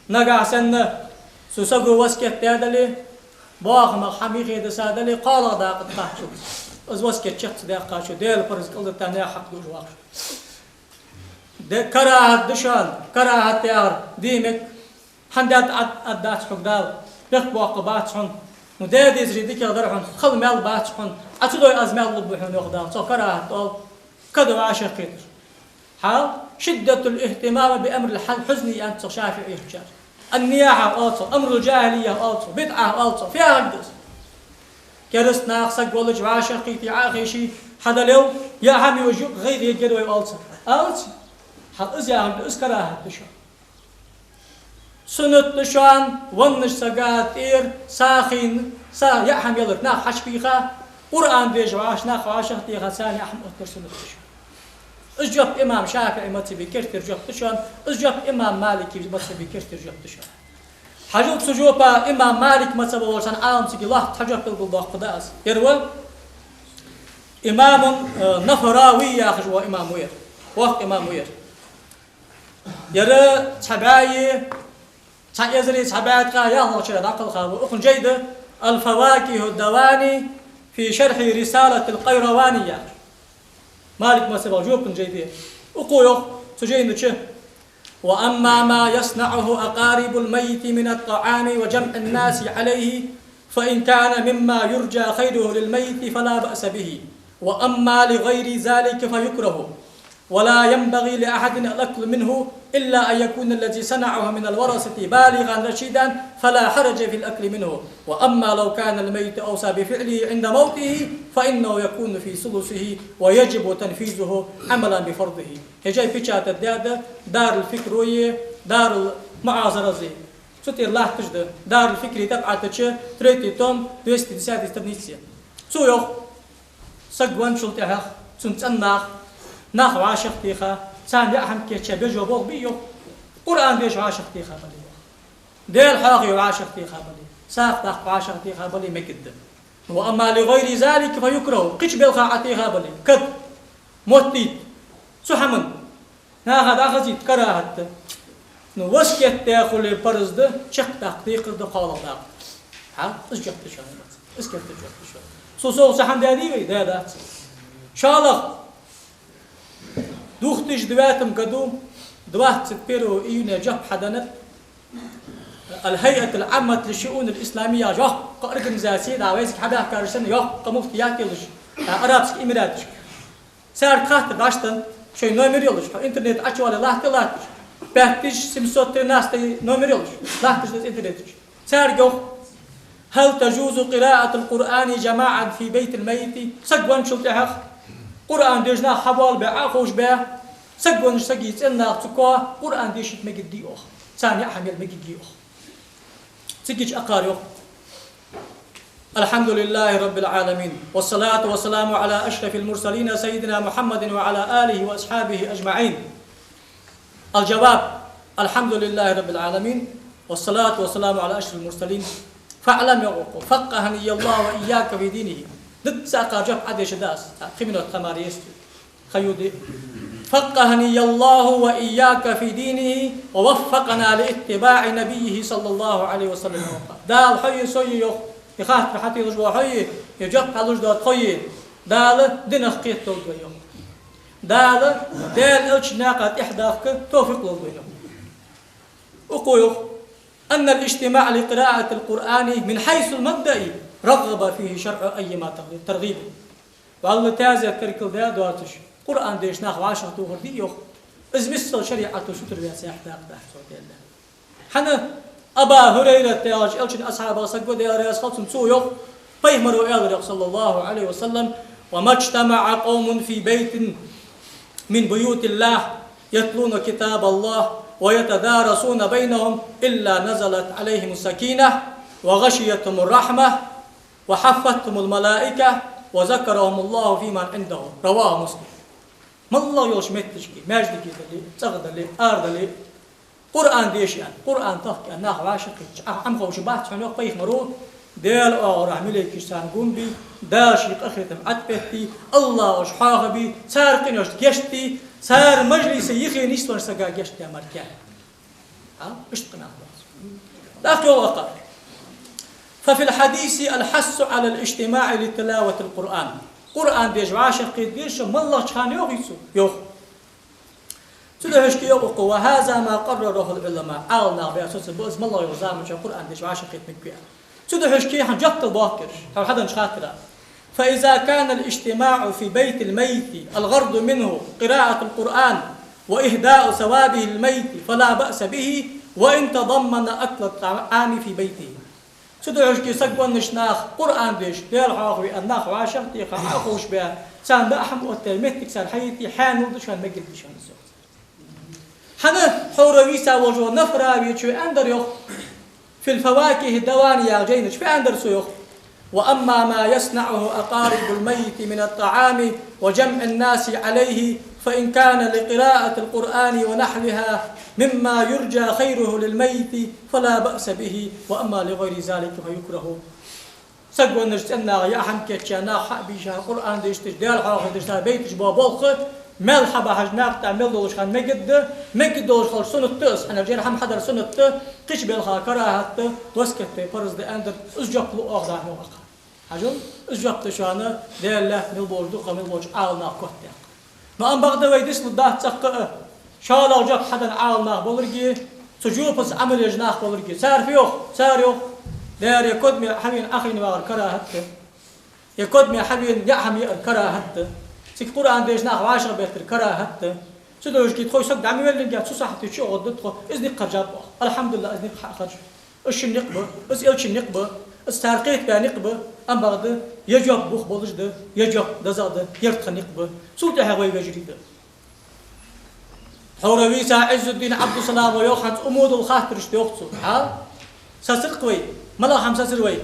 Нагахьа санна цу саго васкет даь дале, бахамах хӀама хьаде дисса дале, кхоалагӀа дакъа тӀа кхаччалца, из васкет чакх ца даьккхачо, Даьла парз кӀалдитта наьха хьакъ дуаш вахаш. Де, карахӀат да шоана, карахӀат яхар де мег, хӀана даьд, Ӏад-, Ӏаддац хьога Дала, бехк боаккхаргбац хьона, ну, даь дезаре дикагӀа дар хьона, хала маьл бац хьона, Ӏа ца дой аз маьл лургба хьона, йоах Дала, цох карахӀат оал, кадо Ӏа шаккхетар. Хьал: شدة الاهتمام بأمر الحزن, аьннад цох ШафиӀий юртарчар. النياحة оал цох, أمر الجاهلية оал цох, بدعة оал цох, фу яхилга да из? Кераста наха саг волча вӀашагӀкхийтте, Ӏохайше, хьадалел, яа хӀама юаш юкъе гӀайгӀа ергьяр вай оал цох. Оалац? Хьал из яхилга да, из карахӀат да шоана. Суннат да шоана веннача сага тӀера сагӀийна, са яа хӀама ялар, нах хьачубийха, Къуръан дешаш вӀаши нах вӀашагӀтеха, царна яа хӀама оттар суннат да шоана. Из жоп имам ШафиӀий мазхӀаба керттера жоп да шоана, из жоп имам Малика мазхӀаба керттера жоп да шоана. Хьажал, цу жопа имам Малика мазхӀаба волча цхьан Ӏаламсага лоацца цхьа жоп белгалдоаккхаргда аз. Ер ва имам, э, Нафарави яхаш вола имам ва ер. Воккха имам ва ер. Ер цхьа бӀаь, цхьа эзари цхьа бӀаь ткъаь ялхлагӀча шера дӀакхелха ва. Укхун жай да «الفواكه الدواني في شرح رسالة القيرواني» яхаш. Малика мазхӀабах жопан жай да ер. Укхо йоах цу жайна чу: «وأما ما يصنعه أقارب الميت من الطعام وجمع الناس عليه فإن كان مما يرجى خيره للميت فلا بأس به، وأما لغير ذلك فيكره». ولا ينبغي لأحد الأكل منه إلا أن يكون الذي صنعه من الورثة بالغا رشيدا فلا حرج في الأكل منه، وأما لو كان الميت أوصى بفعله عند موته فإنه يكون في ثلثه ويجب تنفيذه عملا بفرضه. Хьажал, печатать даьд Дарул-Фикр а, Дарул Муазара а. Цу тӀера латташ да, Дарул-Фикр тӀабӀатача, третий том, двести десятой страница. Цо йоах: саг венначул тӀехьагӀа цун цӀен нах, нах вӀашагӀтеха, царна яа хӀама кийчъяь бежо болх бий, йоах, Къуръан деша вӀашагӀтеха бале, йоах. Даьла хьоахаве вӀашагӀтеха бале, сагӀа даккха вӀашагӀтеха бале, мегаргда. وأما لغير ذلك فيكره. Кхыча балха Ӏотеха бале, кад, моттийта, цу хӀаман наха дӀахазийта карахӀат да. Ну, васкет даь хуле парз да, чакхдаккха декхар да, кхоалагӀа дакъа. Хьа? Из жоп да шоана. Из керта жоп да шоана. Цу совгӀа цхьа хӀама даьдий вай? Даьдац. ШоллагӀа, две тысячи девятом году, двадцать первого июня жоп хьаденнад Аль-Хайатуль-Ӏаммат лиш-шууниль-исламия яха йоккха организаци, да, вайцига хьабаьхкараш санна йоккха муфтият йолаш, а, Арабски Эмираташка. Царга хаттар дӀаденнад, шоай номер йолаш, хьо интернете Ӏочувале латте латташ. Пять тысяч семьсот тринадцатый номер йолаш, латташ да из интернета чу. Царга йоах: هل تجوز قراءة القرآن جماعة في بيت الميت؟ Саг венначул тӀехьагӀа Къуръан деша нах хьабоалабаь, Ӏоховшабаь, саг веннача сага цӀен нах цу коа Къуръан дешийта мегаргдий, йоах. Царна яа хӀама яла мегаргьий, йоах. Цигача акхар йоах: الحمد لله رب العالمين، والصلاة والسلام على أشرف المرسلين سيدنا محمد وعلى آله وأصحابه أجمعين. الجواب: الحمد لله رب العالمين، والصلاة والسلام على أشرف المرسلين. فاعلم, йоах укхо, فقهني الله وإياك في دينه. Дитта акхар жоп Ӏодеша дац, кхы минот тха мара еза. Хайюди. فقهني الله وإياك في دينه ووفقنا لاتباع نبيه صلى الله عليه وسلم. Дала хьои сои, йоах, из хаттар хьателаш вола хьои, из жоп хьалуш дола тхои Дала динах кхетадолда вай, йоах. Дала Даьла Элчан наькъа тӀехьадахка товфикъ лолда вайна, йоах. Укхо йоах: أن الاجتماع لقراءة القرآن من حيث المبدأ رغب فيه الشرع أيما ترغيب. Валлахӏи, таьзет теркалдаь доацаш, Къуръан деша нах вӀашагӀтохар дий, йоах, из миссел шариӀато сутара ваьца яхь дакъа дахь цо, Даьла. ХӀана? Аба Хурайрат яхача Элчан асхьабах саг ва, Даьла раьза хилва цунна, цо йоах, пайхамаро аьлар, йоах, صلى الله عليه وسلم: وما اجتمع قوم في بيت من بيوت الله يتلون كتاب الله ويتدارسونه بينهم إلا نزلت عليهم السكينة وغشيتهم الرحمة وحفتهم الملائكة وذكرهم الله فيمن عنده. رواه مسلم. МоллагӀа йолча метташка, маьждиге дале, цӀагӀа дале, ара дале, Къуръан деша аьнна, Къуръан тохка аьнна, нах вӀашагӀкхийтача, Ӏа хӀама ховш бац хьона, йоах пайхамаро, Даьла оагӀорахьа малейкаш царна гом бий, Дала ший къахетам ӀотӀабеттий, АллахӀ уж хьоахабий, цар къиношта гешт дий, цар мажлисе йихе нийсвеннача сага гешт де мара кхы. А? Иштта къинах доацаш. ТӀаккха йоах акхар: ففي الحديث الحث على الاجتماع لتلاوة القرآن. Къуръан деша вӀашагӀкхийтаргда шо моллагӀча хана, йоах цо, йоах. Цудухьа шки йоах укхо: وهذا ما قرره العلماء. Ӏаламнаха баь соцаб из, моллагӀа йолча заман чухь Къуръан деша вӀашагӀкхета мегаргва аьнна. Цудухьа шки хьан жоп дала боахк ераш, тхьовра хьаденнача хаттара. فإذا كان الاجتماع في بيت الميت الغرض منه قراءة القرآن وإهداء ثوابه للميت فلا بأس به وإن تضمن أكل الطعام في بيته. Цудухьа шки саг веннача нах Къуръан деша, Даьла хьоахаве аьнна, нах вӀашагӀтеха, Ӏоховшабаь, царна даа хӀама оттаяь моттиг царна хьаийте, хьанал да шоана, мегаргда шоана из, йоах. ХӀана? Хьора вийца волча Нафравечо аьннадар, йоах, في الفواكه, Давани яхача жайна чу фу аьннадар цо, йоах: وأما ما يصنعه أقارب الميت من الطعام وجمع الناس عليه فإن كان لقراءة القرآن ونحوها مما يرجى خيره للميت فلا بأس به، وأما لغير ذلك فيكره. Саг веннача цӀен наха яа хӀама кийчъяь, нах хьа а бийша, Къуръан дешийташ, Даьла хьоахадеш, цар байташ бола болх, мел хьабахьаш, наькъа тӀа мел долаш хинна мегаргда, мегаргдолаш хилча суннат да из, хӀана аьлча ер хӀама хьадар суннат да, кхыча балха карахӀат да, васкет де парз да аьннадар, из жоп лу оаха дахьа, йоах акхар. Хьажал, из жоп да шоана Даьла лаьтта мел болча, дукха мел болча Ӏаламнаха котдаьккха. Но амма бакъда вай дицлургдац цӀаккха а, шоллагӀа жоп хьаденна Ӏаламнах болга, цу жопаца Ӏамал еш нах болга. Цар фу йоах? Цар йоах: дера, е кодаме хьавена Ӏохайна вагӀар карахӀат да, е кодаме хьавена яа хӀама яар карахӀат да. Цига Къуръан дешаш нах вӀашагӀбеттар карахӀат да. Цудухьа кхы тхо саг дӀа ма веллинге, цу сахьате чу гӀоргда тхо, из никъ харжаб оаха. АлхьамдулиллахӀ, из никъ хьахарж. Из шун никъ ба, из элчан никъ ба, из цар кхетабаь никъ ба, амма бакъда, е жоп бух болаш да, е жоп дезагӀа да, ер тха никъ ба. Цул тӀехьагӀа вай вежарий да. Хьовра вийца Ӏиззуддин Ӏабдуссаламо йоах, хӀанз умудал хаттараш йоах цо. Хьал? Сацар-кх вай, малагӀа хӀама сацар вай?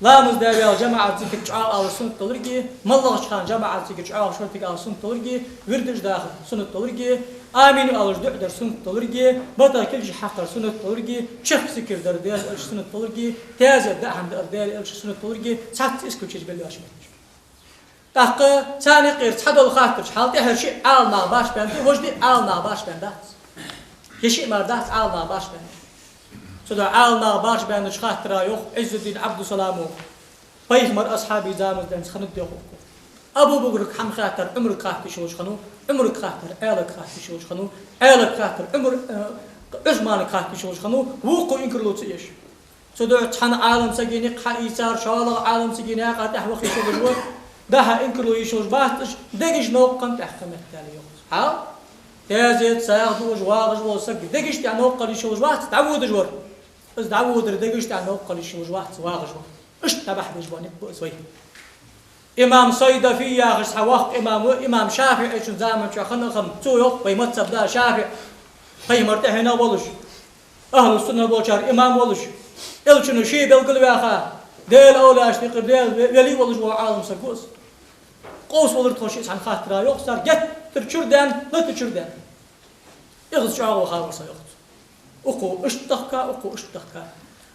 Ламаз даь ваьлча жамаӀат зикар чӀоагӀа алар суннат долга, малагӀча хана жамаӀат зикар чӀоагӀа шортига алар суннат долга, вирдаш дахар суннат долга, амин оалаш дуӀа дар суннат долга, бата кулгаш хьакхар суннат долга, чехка зикар дар Даьла элчан суннат долга, таьзет даа хӀама дар Даьла элчан суннат долга, цхьацца исключить беллаш мотташ. ТӀаккха царна юкъера цхьадола хаттараш, хьал тӀехьара шиъ Ӏаламнах башха баьнна да, вож диъ Ӏаламнах башха баьнна дац. Е шиъ мара дац Ӏаламнах башха баьнна. Цудухьа Ӏаламнах башха баьннача хаттара йоах Ӏиззуддин Ӏабдуссаламо: пайхамара асхьабий заман денз хиннад йоах укхо. Абу Бакрага хӀама хаттар Ӏумарга хатта йиш йолаш хиннав, Ӏумарга хаттар Ӏаьлага хатта йиш йолаш хиннав, Ӏаьлага хаттар Ӏумар, э, Ӏусманага хатта йиш йолаш хиннав, вокхо инкарло ца еш. Цудухьа цхьан Ӏалам сага никъ хьаийцар шоллагӀа Ӏалам сага наькъа тӀехьа ваха йиш йолаш ва, дӀа-хьа инкарло йиш йолаш бац уж, дегаш новкъа тӀехьа меттел йоах. Хьал? Таьзет сагӀа дуаш вагӀаш вола саг дегаш тӀехьа новкъа йиш йолаш вац дӀаводаш вар. Из дӀаводар дегаш тӀехьа новкъа йиш йолаш вац вагӀаш вар. Иштта дӀабахьа безаш бола никъ ба из вай. Имам Сайдафи яхаш цхьа воккха имам ва, имам ШафиӀийчун заман чухь хинна хӀама. Цо йоах, вай мазхӀаб да ШафиӀ, пайхамар тӀехьенах волаш, ахӀлу сунна болчар имам волаш, элчано ше белгалваьха, Даьла овлияашта юкъера Даьла ве-, вели волаш вола Ӏалам саг ва из. Къовсавалар тхо шиъ цхьан хаттара йоах цар, геттара чура даьнна, лата чура даьнна. Эггара чӀоагӀа ваха вар со йоах цо. Укхо иштта дахка, укхо иштта дахка.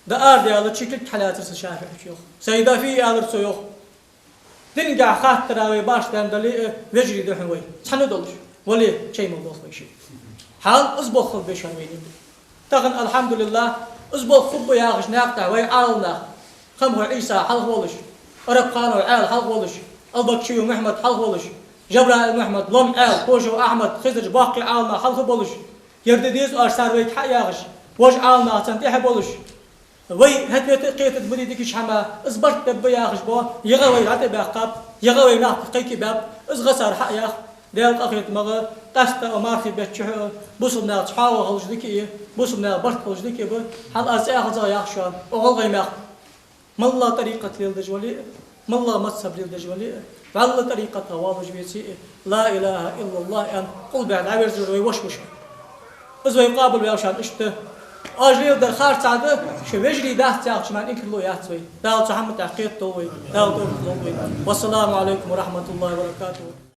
ДӀаарадаьлча кулг хьалаьцар са ШафиӀийчо йоах. Сайдафи аьлар цо йоах. Динагахьа хаттара вай башха даьнна дале а, вежарий да хьона вай. Цхьана долаш, вале, чай мел долх вай шиъ. Хьал из болх хургба шоана вайна. Тахан, алхьамдулиллахӀ, из болх хургба яхаш наькъа тӀа вай Ӏаламнах: Хамхой Ӏийса хьалха волаш, Арабханов Ӏаьла хьалха волаш, Албакчиев Мухьмад хьалха волаш, Жабраил Мухьмад, Лом Ӏаьла, Кошев Ахьмад, Хизраш боккхий Ӏаламнах хьалха болаш, ер де деза оаш цар вайга хьаяхаш, вож Ӏаламнах царна тӀехьа болаш, вай хӀета-вета а кхетаргба дикача хӀаман, из барт бергба яхаш бола, ягӀа вай дӀатӀабаьккхаб, ягӀа вай нах кхайкабаьб, из гӀа цар хьаях. Даьла къахетамах, къаьстта а мархий бетта чухь а бусалба наьха цхьоагӀо хилча дика а, бусалба наьха барт хилча дика а ба. Хьал аз цӀи хьалзагӀа яхаш шоана, оаха гӀалгӀай мехка, малагӀа тӀарикъат леладеш вале а, малагӀа мазхӀаб леладеш вале а, вӀалла тӀарикъата воаллаш веце а, لا إله إلا الله аьнна, къулбехьа дӀаверзавар вай воша ва шоана. Из вай къоабалваьв шоана иштта. Оаш леладер харцахьа да, шо вежарий дац яхача хӀаман инкарло яц вай. Дала цу хӀаман тӀа кхетадолда вай, Дала товфикъ лолда вайна. والسلام عليكم ورحمة الله وبركاته.